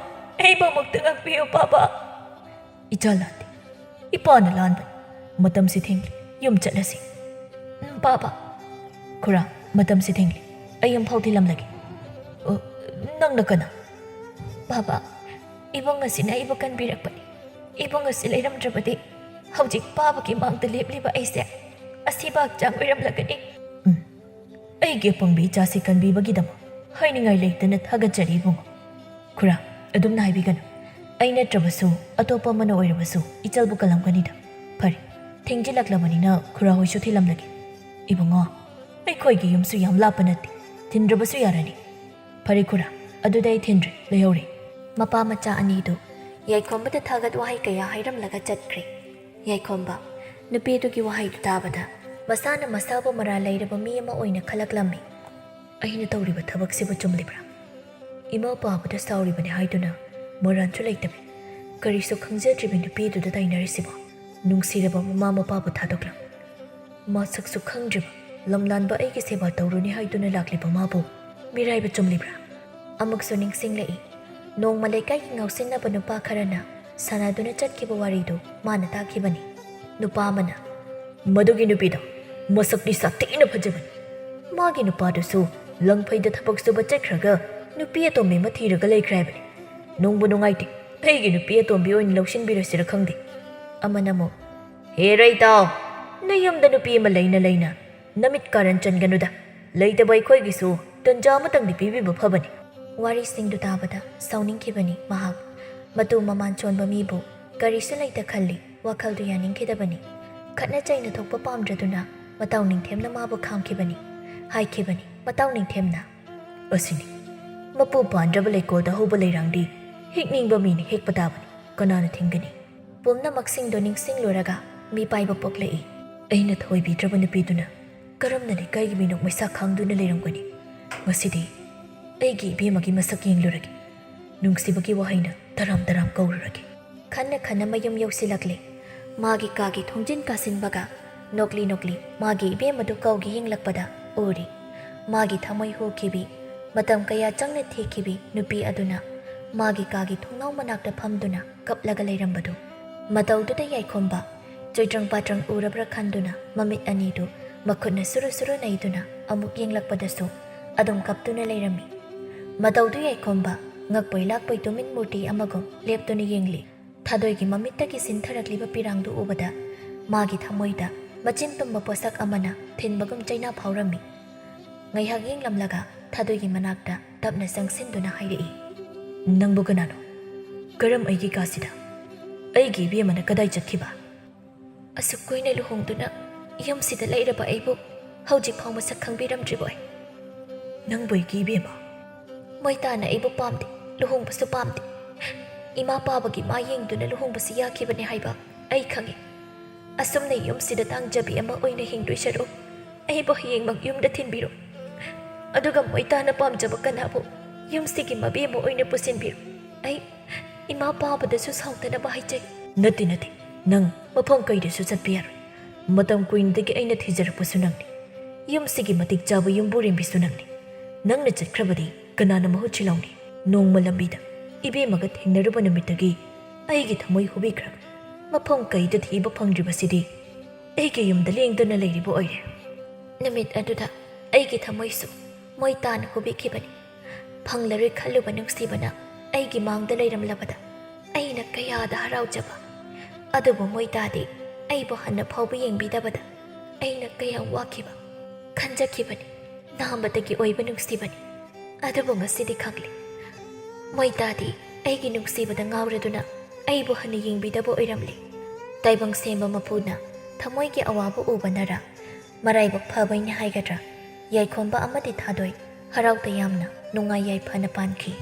ꯑꯩꯕꯨ ꯑꯃꯨꯛꯇ ꯉꯥꯛꯄꯤꯌꯨ ꯕꯥꯕꯥ꯫" "ꯏꯆꯥ ꯂꯥꯟꯗꯦ, ꯏꯄꯥꯅ ꯂꯥꯟꯕꯅꯤ꯫ ꯃꯇꯝꯁꯤ ꯊꯦꯡꯂꯦ, ꯌꯨꯝ ꯆꯠꯂꯁꯤ꯫" "ꯎꯝ, ꯕꯥꯕꯥ꯫" "ꯈꯨꯔꯥ, ꯃꯇꯝꯁꯤ ꯊꯦꯡꯂꯦ, ꯑꯩ ꯑꯝꯐꯥꯎ ꯊꯤꯜꯂꯝꯂꯒꯦ꯫" "ꯑ, ꯅꯪꯅ ꯀꯅꯥ?" "ꯕꯥꯕꯥ, ꯏꯕꯨꯡ ꯑꯁꯤꯅ ꯑꯩꯕꯨ ꯀꯟꯕꯤꯔꯛꯄꯅꯤ꯫ ꯏꯕꯨꯡ ꯑꯁꯤ ꯂꯩꯔꯝꯗ꯭ꯔꯕꯗꯤ ꯍꯧꯖꯤꯛ ꯕꯥꯕꯥꯒꯤ ꯃꯥꯡꯗ ꯂꯦꯞꯂꯤꯕ ꯑꯩꯁꯦ ꯑꯁꯤꯕ ꯍꯛꯆꯥꯡ ꯑꯣꯏꯔꯝꯂꯒꯅꯤ꯫" "ꯎꯝ, ꯑꯩꯒꯤ ꯑꯄꯪꯕꯤ ꯏꯆꯥꯁꯤ ꯀꯟꯕꯤꯕꯒꯤꯗꯃꯛ ꯍꯥꯏꯅꯤꯡꯉꯥꯏ ꯂꯩꯇꯅ ꯊꯥꯒꯠꯆꯔꯤ ꯏꯕꯨꯡꯉꯣ꯫" "ꯈꯨꯔꯥ, ꯑꯗꯨꯝꯅ ꯍꯥꯏꯕꯤꯒꯅꯨ꯫ ꯑꯩ ꯅꯠꯇ꯭ꯔꯕꯁꯨ ꯑꯇꯣꯞꯄ ꯑꯃꯅ ꯑꯣꯏꯔꯕꯁꯨ ꯏꯆꯜꯕꯨ ꯀꯜꯂꯝꯒꯅꯤꯗ꯫ ꯐꯔꯦ, ꯊꯦꯡꯖꯤꯜꯂꯛꯂꯕꯅꯤꯅ ꯈꯨꯔꯥ ꯍꯣꯏꯁꯨ ꯊꯤꯜꯂꯝꯂꯒꯦ꯫" "ꯏꯕꯨꯡꯉꯣ, ꯑꯩꯈꯣꯏꯒꯤ ꯌꯨꯝꯁꯨ ꯌꯥꯝ ꯂꯥꯞꯄ ꯅꯠꯇꯦ, ꯊꯤꯟꯗ꯭ꯔꯕꯁꯨ ꯌꯥꯔꯅꯤ꯫" "ꯐꯔꯦ ꯈꯨꯔꯥ, ꯑꯗꯨꯗꯤ ꯑꯩ ꯊꯤꯟꯗ꯭ꯔꯦ, ꯂꯩꯍꯧꯔꯦ꯫" ꯃꯄꯥ ꯃꯆꯥ ꯑꯅꯤꯗꯨ ꯌꯥꯏꯈꯣꯝꯕꯗ ꯊꯥꯒꯠ ꯋꯥꯍꯩ ꯀꯌꯥ ꯍꯥꯏꯔꯝꯂꯒ ꯆꯠꯈ꯭ꯔꯦ꯫ ꯌꯥꯏꯈꯣꯝꯕ ꯅꯨꯄꯤꯗꯨꯒꯤ ꯋꯥꯍꯩꯗꯨ ꯇꯥꯕꯗ ꯃꯁꯥꯅ ꯃꯁꯥꯕꯨ ꯃꯔꯥꯜ ꯂꯩꯔꯕ ꯃꯤ ꯑꯃ ꯑꯣꯏꯅ ꯈꯜꯂꯛꯂꯝꯃꯤ꯫ "ꯑꯩꯅ ꯇꯧꯔꯤꯕ ꯊꯕꯛꯁꯤꯕꯨ ꯆꯨꯝꯂꯤꯕ꯭ꯔꯥ? ꯏꯃꯥ ꯄꯥꯕꯗ ꯁꯥꯎꯔꯤꯕꯅꯤ ꯍꯥꯏꯗꯨꯅ ꯃꯔꯥꯟꯁꯨ ꯂꯩꯇꯕꯤ, ꯀꯔꯤꯁꯨ ꯈꯪꯖꯗ꯭ꯔꯤꯕꯤ ꯅꯨꯄꯤꯗꯨꯗ ꯇꯥꯏꯅꯔꯤꯁꯤꯕꯣ? ꯅꯨꯡꯁꯤꯔꯕ ꯃꯃꯥ ꯃꯄꯥꯕꯨ ꯊꯥꯗꯣꯛꯂꯝ, ꯃꯁꯛꯁꯨ ꯈꯪꯗ꯭ꯔꯤꯕ ꯂꯝꯂꯥꯟꯕ ꯑꯩꯒꯤ ꯁꯦꯕꯥ ꯇꯧꯔꯨꯅꯤ ꯍꯥꯏꯗꯨꯅ ꯂꯥꯛꯂꯤꯕ ꯃꯥꯕꯨ ꯃꯤꯔꯥꯏꯕ ꯆꯨꯝꯂꯤꯕ꯭ꯔꯥ?" ꯑꯃꯨꯛꯁꯨ ꯅꯤꯡꯁꯤꯡꯂꯛꯏ꯫ ꯅꯣꯡꯃ ꯂꯩꯀꯥꯏꯒꯤ ꯉꯥꯎꯁꯤꯟꯅꯕ ꯅꯨꯄꯥ ꯈꯔꯅ ꯁꯥꯟꯅꯗꯨꯅ ꯆꯠꯈꯤꯕ ꯋꯥꯔꯤꯗꯨ ꯃꯥꯅ ꯇꯥꯈꯤꯕꯅꯤ꯫ ꯅꯨꯄꯥ ꯑꯃꯅ, "ꯃꯗꯨꯒꯤ ꯅꯨꯄꯤꯗꯣ ꯃꯁꯛꯇꯤ ꯁꯥꯊꯤꯅ ꯐꯖꯕꯅꯤ꯫ ꯃꯥꯒꯤ ꯅꯨꯄꯥꯗꯨꯁꯨ ꯂꯪꯐꯩꯗ ꯊꯕꯛ ꯁꯨꯕ ꯆꯠꯈ꯭ꯔꯒ ꯅꯨꯄꯤ ꯑꯇꯣꯝꯕꯤ ꯑꯃ ꯊꯤꯔꯒ ꯂꯩꯈ꯭ꯔꯦ ꯍꯥꯏꯕꯅꯤ꯫ ꯅꯨꯡꯕꯨ ꯅꯨꯡꯉꯥꯏꯇꯦ, ꯑꯩꯒꯤ ꯅꯨꯄꯤ ꯑꯇꯣꯝꯕꯤ ꯑꯣꯏꯅ ꯂꯧꯁꯤꯟꯕꯤꯔꯁꯤꯔ ꯈꯪꯗꯦ꯫" ꯑꯃꯅ ꯑꯃꯨꯛ, "ꯍꯦ ꯔꯩꯇꯥꯎ, ꯅꯌꯨꯝꯗ ꯅꯨꯄꯤ ꯑꯃ ꯂꯩꯅ ꯂꯩꯅ ꯅꯃꯤꯠ ꯀꯥꯔꯟ ꯆꯟꯒꯅꯨꯗ꯫ ꯂꯩꯇꯕ ꯑꯩꯈꯣꯏꯒꯤꯁꯨ ꯇꯟꯖꯥ ꯑꯃꯇꯪꯗꯤ ꯄꯤꯕꯤꯕ ꯐꯕꯅꯤ꯫" ꯋꯥꯔꯤꯁꯤꯡꯗꯨ ꯇꯥꯕꯗ ꯁꯥꯎꯅꯤꯡꯈꯤꯕꯅꯤ ꯃꯍꯥꯛ꯫ ꯃꯇꯨ ꯃꯃꯥꯟ ꯁꯣꯟꯕ ꯃꯤꯕꯨ ꯀꯔꯤꯁꯨ ꯂꯩꯇ ꯈꯜꯂꯤ꯫ ꯋꯥꯈꯜꯗꯨ ꯌꯥꯅꯤꯡꯈꯤꯗꯕꯅꯤ꯫ ꯈꯠꯅ ꯆꯩꯅ ꯊꯣꯛꯄ ꯄꯥꯝꯗ꯭ꯔꯗꯨꯅ ꯃꯇꯥꯎ ꯅꯤꯡꯊꯦꯝꯅ ꯃꯥꯕꯨ ꯈꯥꯝꯈꯤꯕꯅꯤ꯫ ꯍꯥꯏꯈꯤꯕꯅꯤ ꯃꯇꯥꯎ ꯅꯤꯡꯊꯦꯝꯅ, "ꯑꯁꯤꯅꯤ, ꯃꯄꯨ ꯄꯥꯟꯗ꯭ꯔꯕ ꯂꯩꯀꯣꯜꯗ ꯍꯧꯕ ꯂꯩꯔꯥꯡꯗꯤ ꯍꯦꯛꯅꯤꯡꯕ ꯃꯤꯅ ꯍꯦꯛꯄ ꯇꯥꯕꯅꯤ, ꯀꯅꯥꯅ ꯊꯤꯡꯒꯅꯤ?" ꯄꯨꯝꯅꯃꯛꯁꯤꯡꯗꯨ ꯅꯤꯡꯁꯤꯡꯂꯨꯔꯒ ꯃꯤꯄꯥꯏꯕ ꯄꯣꯛꯂꯛꯏ꯫ ꯑꯩꯅ ꯊꯣꯏꯕꯤꯗ꯭ꯔꯕ ꯅꯨꯄꯤꯗꯨꯅ ꯀꯔꯝꯅ ꯂꯩꯀꯥꯏꯒꯤ ꯃꯤꯅꯣꯛ ꯃꯩꯁꯥ ꯈꯥꯡꯗꯨꯅ ꯂꯩꯔꯝꯒꯅꯤ? ꯉꯁꯤꯗꯤ ꯑꯩꯒꯤ ꯏꯕꯦꯝꯃꯒꯤ ꯃꯁꯛ ꯌꯦꯡꯂꯨꯔꯒꯦ꯫ ꯅꯨꯡꯁꯤꯕꯒꯤ ꯋꯥꯍꯩꯅ ꯇꯔꯥꯝ ꯇꯔꯥꯝ ꯀꯧꯔꯨꯔꯒꯦ꯫ ꯈꯟꯅ ꯈꯟꯅ ꯃꯌꯨꯝ ꯌꯧꯁꯤꯜꯂꯛꯂꯦ꯫ ꯃꯥꯒꯤ ꯀꯥꯒꯤ ꯊꯣꯡꯖꯤꯟ ꯀꯥꯁꯤꯟꯕꯒ ꯅꯣꯛꯂꯤ ꯅꯣꯛꯂꯤ ꯃꯥꯒꯤ ꯏꯕꯦꯝꯃꯗꯨ ꯀꯧꯒꯦ ꯌꯦꯡꯂꯛꯄꯗ ꯎꯔꯤ꯫ ꯃꯥꯒꯤ ꯊꯃꯣꯏ ꯍꯨꯈꯤꯕꯤ, ꯃꯇꯝ ꯀꯌꯥ ꯆꯪꯅ ꯊꯤꯈꯤꯕꯤ ꯅꯨꯄꯤ ꯑꯗꯨꯅ ꯃꯥꯒꯤ ꯀꯥꯒꯤ ꯊꯣꯡꯅꯥꯎ ꯃꯅꯥꯛꯇ ꯐꯝꯗꯨꯅ ꯀꯞꯂꯒ ꯂꯩꯔꯝꯕꯗꯨ꯫ ꯃꯇꯧꯗꯨꯗ ꯌꯥꯏꯈꯣꯝꯕ ꯆꯣꯏꯗ꯭ꯔꯪ ꯄꯥꯇ꯭ꯔꯪ ꯎꯔꯕ꯭ꯔꯥ ꯈꯟꯗꯨꯅ ꯃꯃꯤꯠ ꯑꯅꯤꯗꯨ ꯃꯈꯨꯠꯅ ꯁꯨꯔꯨ ꯁꯨꯔꯨ ꯅꯩꯗꯨꯅ ꯑꯃꯨꯛ ꯌꯦꯡꯂꯛꯄꯗꯁꯨ ꯑꯗꯨꯝ ꯀꯞꯇꯨꯅ ꯂꯩꯔꯝꯃꯤ꯫ ꯃꯇꯧꯗꯨ ꯌꯥꯏꯈꯣꯝꯕ ꯉꯛꯄꯣꯏ ꯂꯥꯛꯄꯣꯏ ꯇꯨꯃꯤꯟ ꯃꯨꯔꯇꯤ ꯑꯃꯒꯨꯝ ꯂꯦꯞꯇꯨꯅ ꯌꯦꯡꯂꯤ꯫ ꯊꯥꯗꯣꯏꯒꯤ ꯃꯃꯤꯠꯇꯒꯤ ꯁꯤꯟꯊꯔꯛꯂꯤꯕ ꯄꯤꯔꯥꯡꯗꯨ ꯎꯕꯗ ꯃꯥꯒꯤ ꯊꯃꯣꯏꯗ ꯃꯆꯤꯟ ꯇꯨꯝꯕ ꯄꯣꯠꯁꯛ ꯑꯃꯅ ꯊꯤꯟꯕꯒꯨꯝ ꯆꯩꯅꯥ ꯐꯥꯎꯔꯝꯃꯤ꯫ ꯉꯥꯏꯍꯥꯛ ꯌꯦꯡꯂꯝꯂꯒ ꯊꯥꯗꯣꯏꯒꯤ ꯃꯅꯥꯛꯇ ꯇꯞꯅ ꯆꯪꯁꯤꯟꯗꯨꯅ ꯍꯥꯏꯔꯛꯏ, "ꯅꯪꯕꯨ ꯀꯅꯥꯅꯣ? ꯀꯔꯝ ꯑꯩꯒꯤ ꯀꯥꯁꯤꯗ? ꯑꯩꯒꯤ ꯏꯕꯦꯝꯃꯅ ꯀꯗꯥꯏ ꯆꯠꯈꯤꯕ?" "ꯑꯁꯨꯛ ꯀꯨꯏꯅ ꯂꯨꯍꯣꯡꯗꯨꯅ ꯌꯨꯝꯁꯤꯗ ꯂꯩꯔꯕ ꯑꯩꯕꯨ ꯍꯧꯖꯤꯛ ꯐꯥꯎ ꯃꯁꯛ ꯈꯪꯕꯤꯔꯝꯗ꯭ꯔꯤꯕꯣꯏ?" "ꯅꯪꯕꯨ ꯑꯩꯒꯤ ꯏꯕꯦꯝꯃ?" "ꯃꯣꯏ ꯇꯥꯅ ꯑꯩꯕꯨ ꯄꯥꯝꯗꯦ, ꯂꯨꯍꯣꯡꯕꯁꯨ ꯄꯥꯝꯗꯦ꯫ ꯏꯃꯥ ꯄꯥꯕꯒꯤ ꯃꯥ ꯌꯦꯡꯗꯨꯅ ꯂꯨꯍꯣꯡꯕꯁꯤ ꯌꯥꯈꯤꯕꯅꯤ ꯍꯥꯏꯕ ꯑꯩ ꯈꯪꯏ꯫ ꯑꯁꯨꯝꯅ ꯌꯨꯝꯁꯤꯗ ꯇꯥꯡꯖꯕꯤ ꯑꯃ ꯑꯣꯏꯅ ꯍꯤꯡꯗꯣꯏ ꯁꯔꯨꯛ ꯑꯩꯕꯨ ꯍꯌꯦꯡꯃꯛ ꯌꯨꯝꯗ ꯊꯤꯟꯕꯤꯔꯣ, ꯑꯗꯨꯒ ꯃꯣꯏꯇꯥꯅ ꯄꯥꯝꯖꯕ ꯀꯅꯥꯕꯨ ꯌꯨꯝꯁꯤꯒꯤ ꯃꯕꯦꯝꯃ ꯑꯣꯏꯅ ꯄꯨꯁꯤꯟꯕꯤꯔꯣ꯫ ꯑꯩ ꯏꯃꯥ ꯄꯥꯕꯗꯁꯨ ꯁꯥꯎꯗꯅꯕ ꯍꯥꯏꯖꯒꯦ꯫ "ꯅꯠꯇꯦ, ꯅꯠꯇꯦ, ꯅꯪ ꯃꯐꯝ ꯀꯩꯗꯁꯨ ꯆꯠꯄ ꯌꯥꯔꯣꯏ꯫ ꯃꯇꯝ ꯀꯨꯏꯅꯗꯒꯤ ꯑꯩꯅ ꯊꯤꯖꯔꯛꯄꯁꯨ ꯅꯪꯅꯤ꯫ ꯌꯨꯝꯁꯤꯒꯤ ꯃꯇꯤꯛ ꯆꯥꯕ ꯌꯨꯝꯕꯨꯔꯦꯝꯕꯤꯁꯨ ꯅꯪꯅꯤ꯫ ꯅꯪꯅ ꯆꯠꯈ꯭ꯔꯕꯗꯤ ꯀꯅꯥꯅ ꯃꯍꯨꯠ ꯁꯤꯜꯍꯧꯅꯤ? ꯅꯣꯡꯃ ꯂꯝꯕꯤꯗ ꯏꯕꯦꯝꯃꯒ ꯊꯦꯡꯅꯔꯨꯕ ꯅꯨꯃꯤꯠꯇꯒꯤ ꯑꯩꯒꯤ ꯊꯃꯣꯏ ꯍꯨꯕꯤꯈ꯭ꯔꯕ꯫ ꯃꯐꯝ ꯀꯩꯗ ꯊꯤꯕ ꯐꯪꯗ꯭ꯔꯤꯕꯁꯤꯗꯤ ꯑꯩꯒꯤ ꯌꯨꯝꯗ ꯂꯦꯡꯗꯅ ꯂꯩꯔꯤꯕ ꯑꯣꯏꯔꯦ"꯫ ꯅꯨꯃꯤꯠ ꯑꯗꯨꯗ ꯑꯩꯒꯤ ꯊꯃꯣꯏꯁꯨ ꯃꯣꯏꯇꯥꯅ ꯍꯨꯕꯤꯈꯤꯕꯅꯤ꯫ ꯐꯪꯂꯔꯣꯏ ꯈꯜꯂꯨꯕ ꯅꯨꯡꯁꯤꯕꯅ ꯑꯩꯒꯤ ꯃꯥꯡꯗ ꯂꯩꯔꯝꯂꯕꯗ ꯑꯩꯅ ꯀꯌꯥꯗ ꯍꯔꯥꯎꯖꯕ꯫ ꯑꯗꯨꯕꯨ ꯃꯣꯏꯇꯥꯗꯤ ꯑꯩꯕꯨ ꯍꯟꯅ ꯐꯥꯎꯕ ꯌꯦꯡꯕꯤꯗꯕꯗ ꯑꯩꯅ ꯀꯌꯥ ꯋꯥꯈꯤꯕ꯫ ꯈꯟꯖꯈꯤꯕꯅꯤ, ꯅꯥꯕꯗꯒꯤ ꯑꯣꯏꯕ ꯅꯨꯡꯁꯤꯕꯅꯤ꯫ ꯑꯗꯨꯕꯨ ꯉꯁꯤꯗꯤ ꯈꯪꯂꯦ, ꯃꯣꯏꯇꯥꯗꯤ ꯑꯩꯒꯤ ꯅꯨꯡꯁꯤꯕꯗ ꯉꯥꯎꯔꯗꯨꯅ ꯑꯩꯕꯨ ꯍꯟꯅ ꯌꯦꯡꯕꯤꯗꯕ ꯑꯣꯏꯔꯝꯂꯦ꯫ ꯇꯥꯏꯕꯪ ꯁꯦꯝꯕ ꯃꯄꯨꯅ ꯊꯃꯣꯏꯒꯤ ꯑꯋꯥꯕ ꯎꯕꯅꯔ, ꯃꯔꯥꯏꯕꯛ ꯐꯕꯩꯅꯤ ꯍꯥꯏꯒꯗ꯭ꯔꯥ, ꯌꯥꯏꯈꯣꯝꯕ ꯑꯃꯗꯤ ꯊꯥꯗꯣꯏ ꯍꯔꯥꯎ ꯇꯌꯥꯝꯅ ꯅꯨꯡꯉꯥꯏ ꯌꯥꯏꯐꯅ ꯄꯥꯟꯈꯤ꯫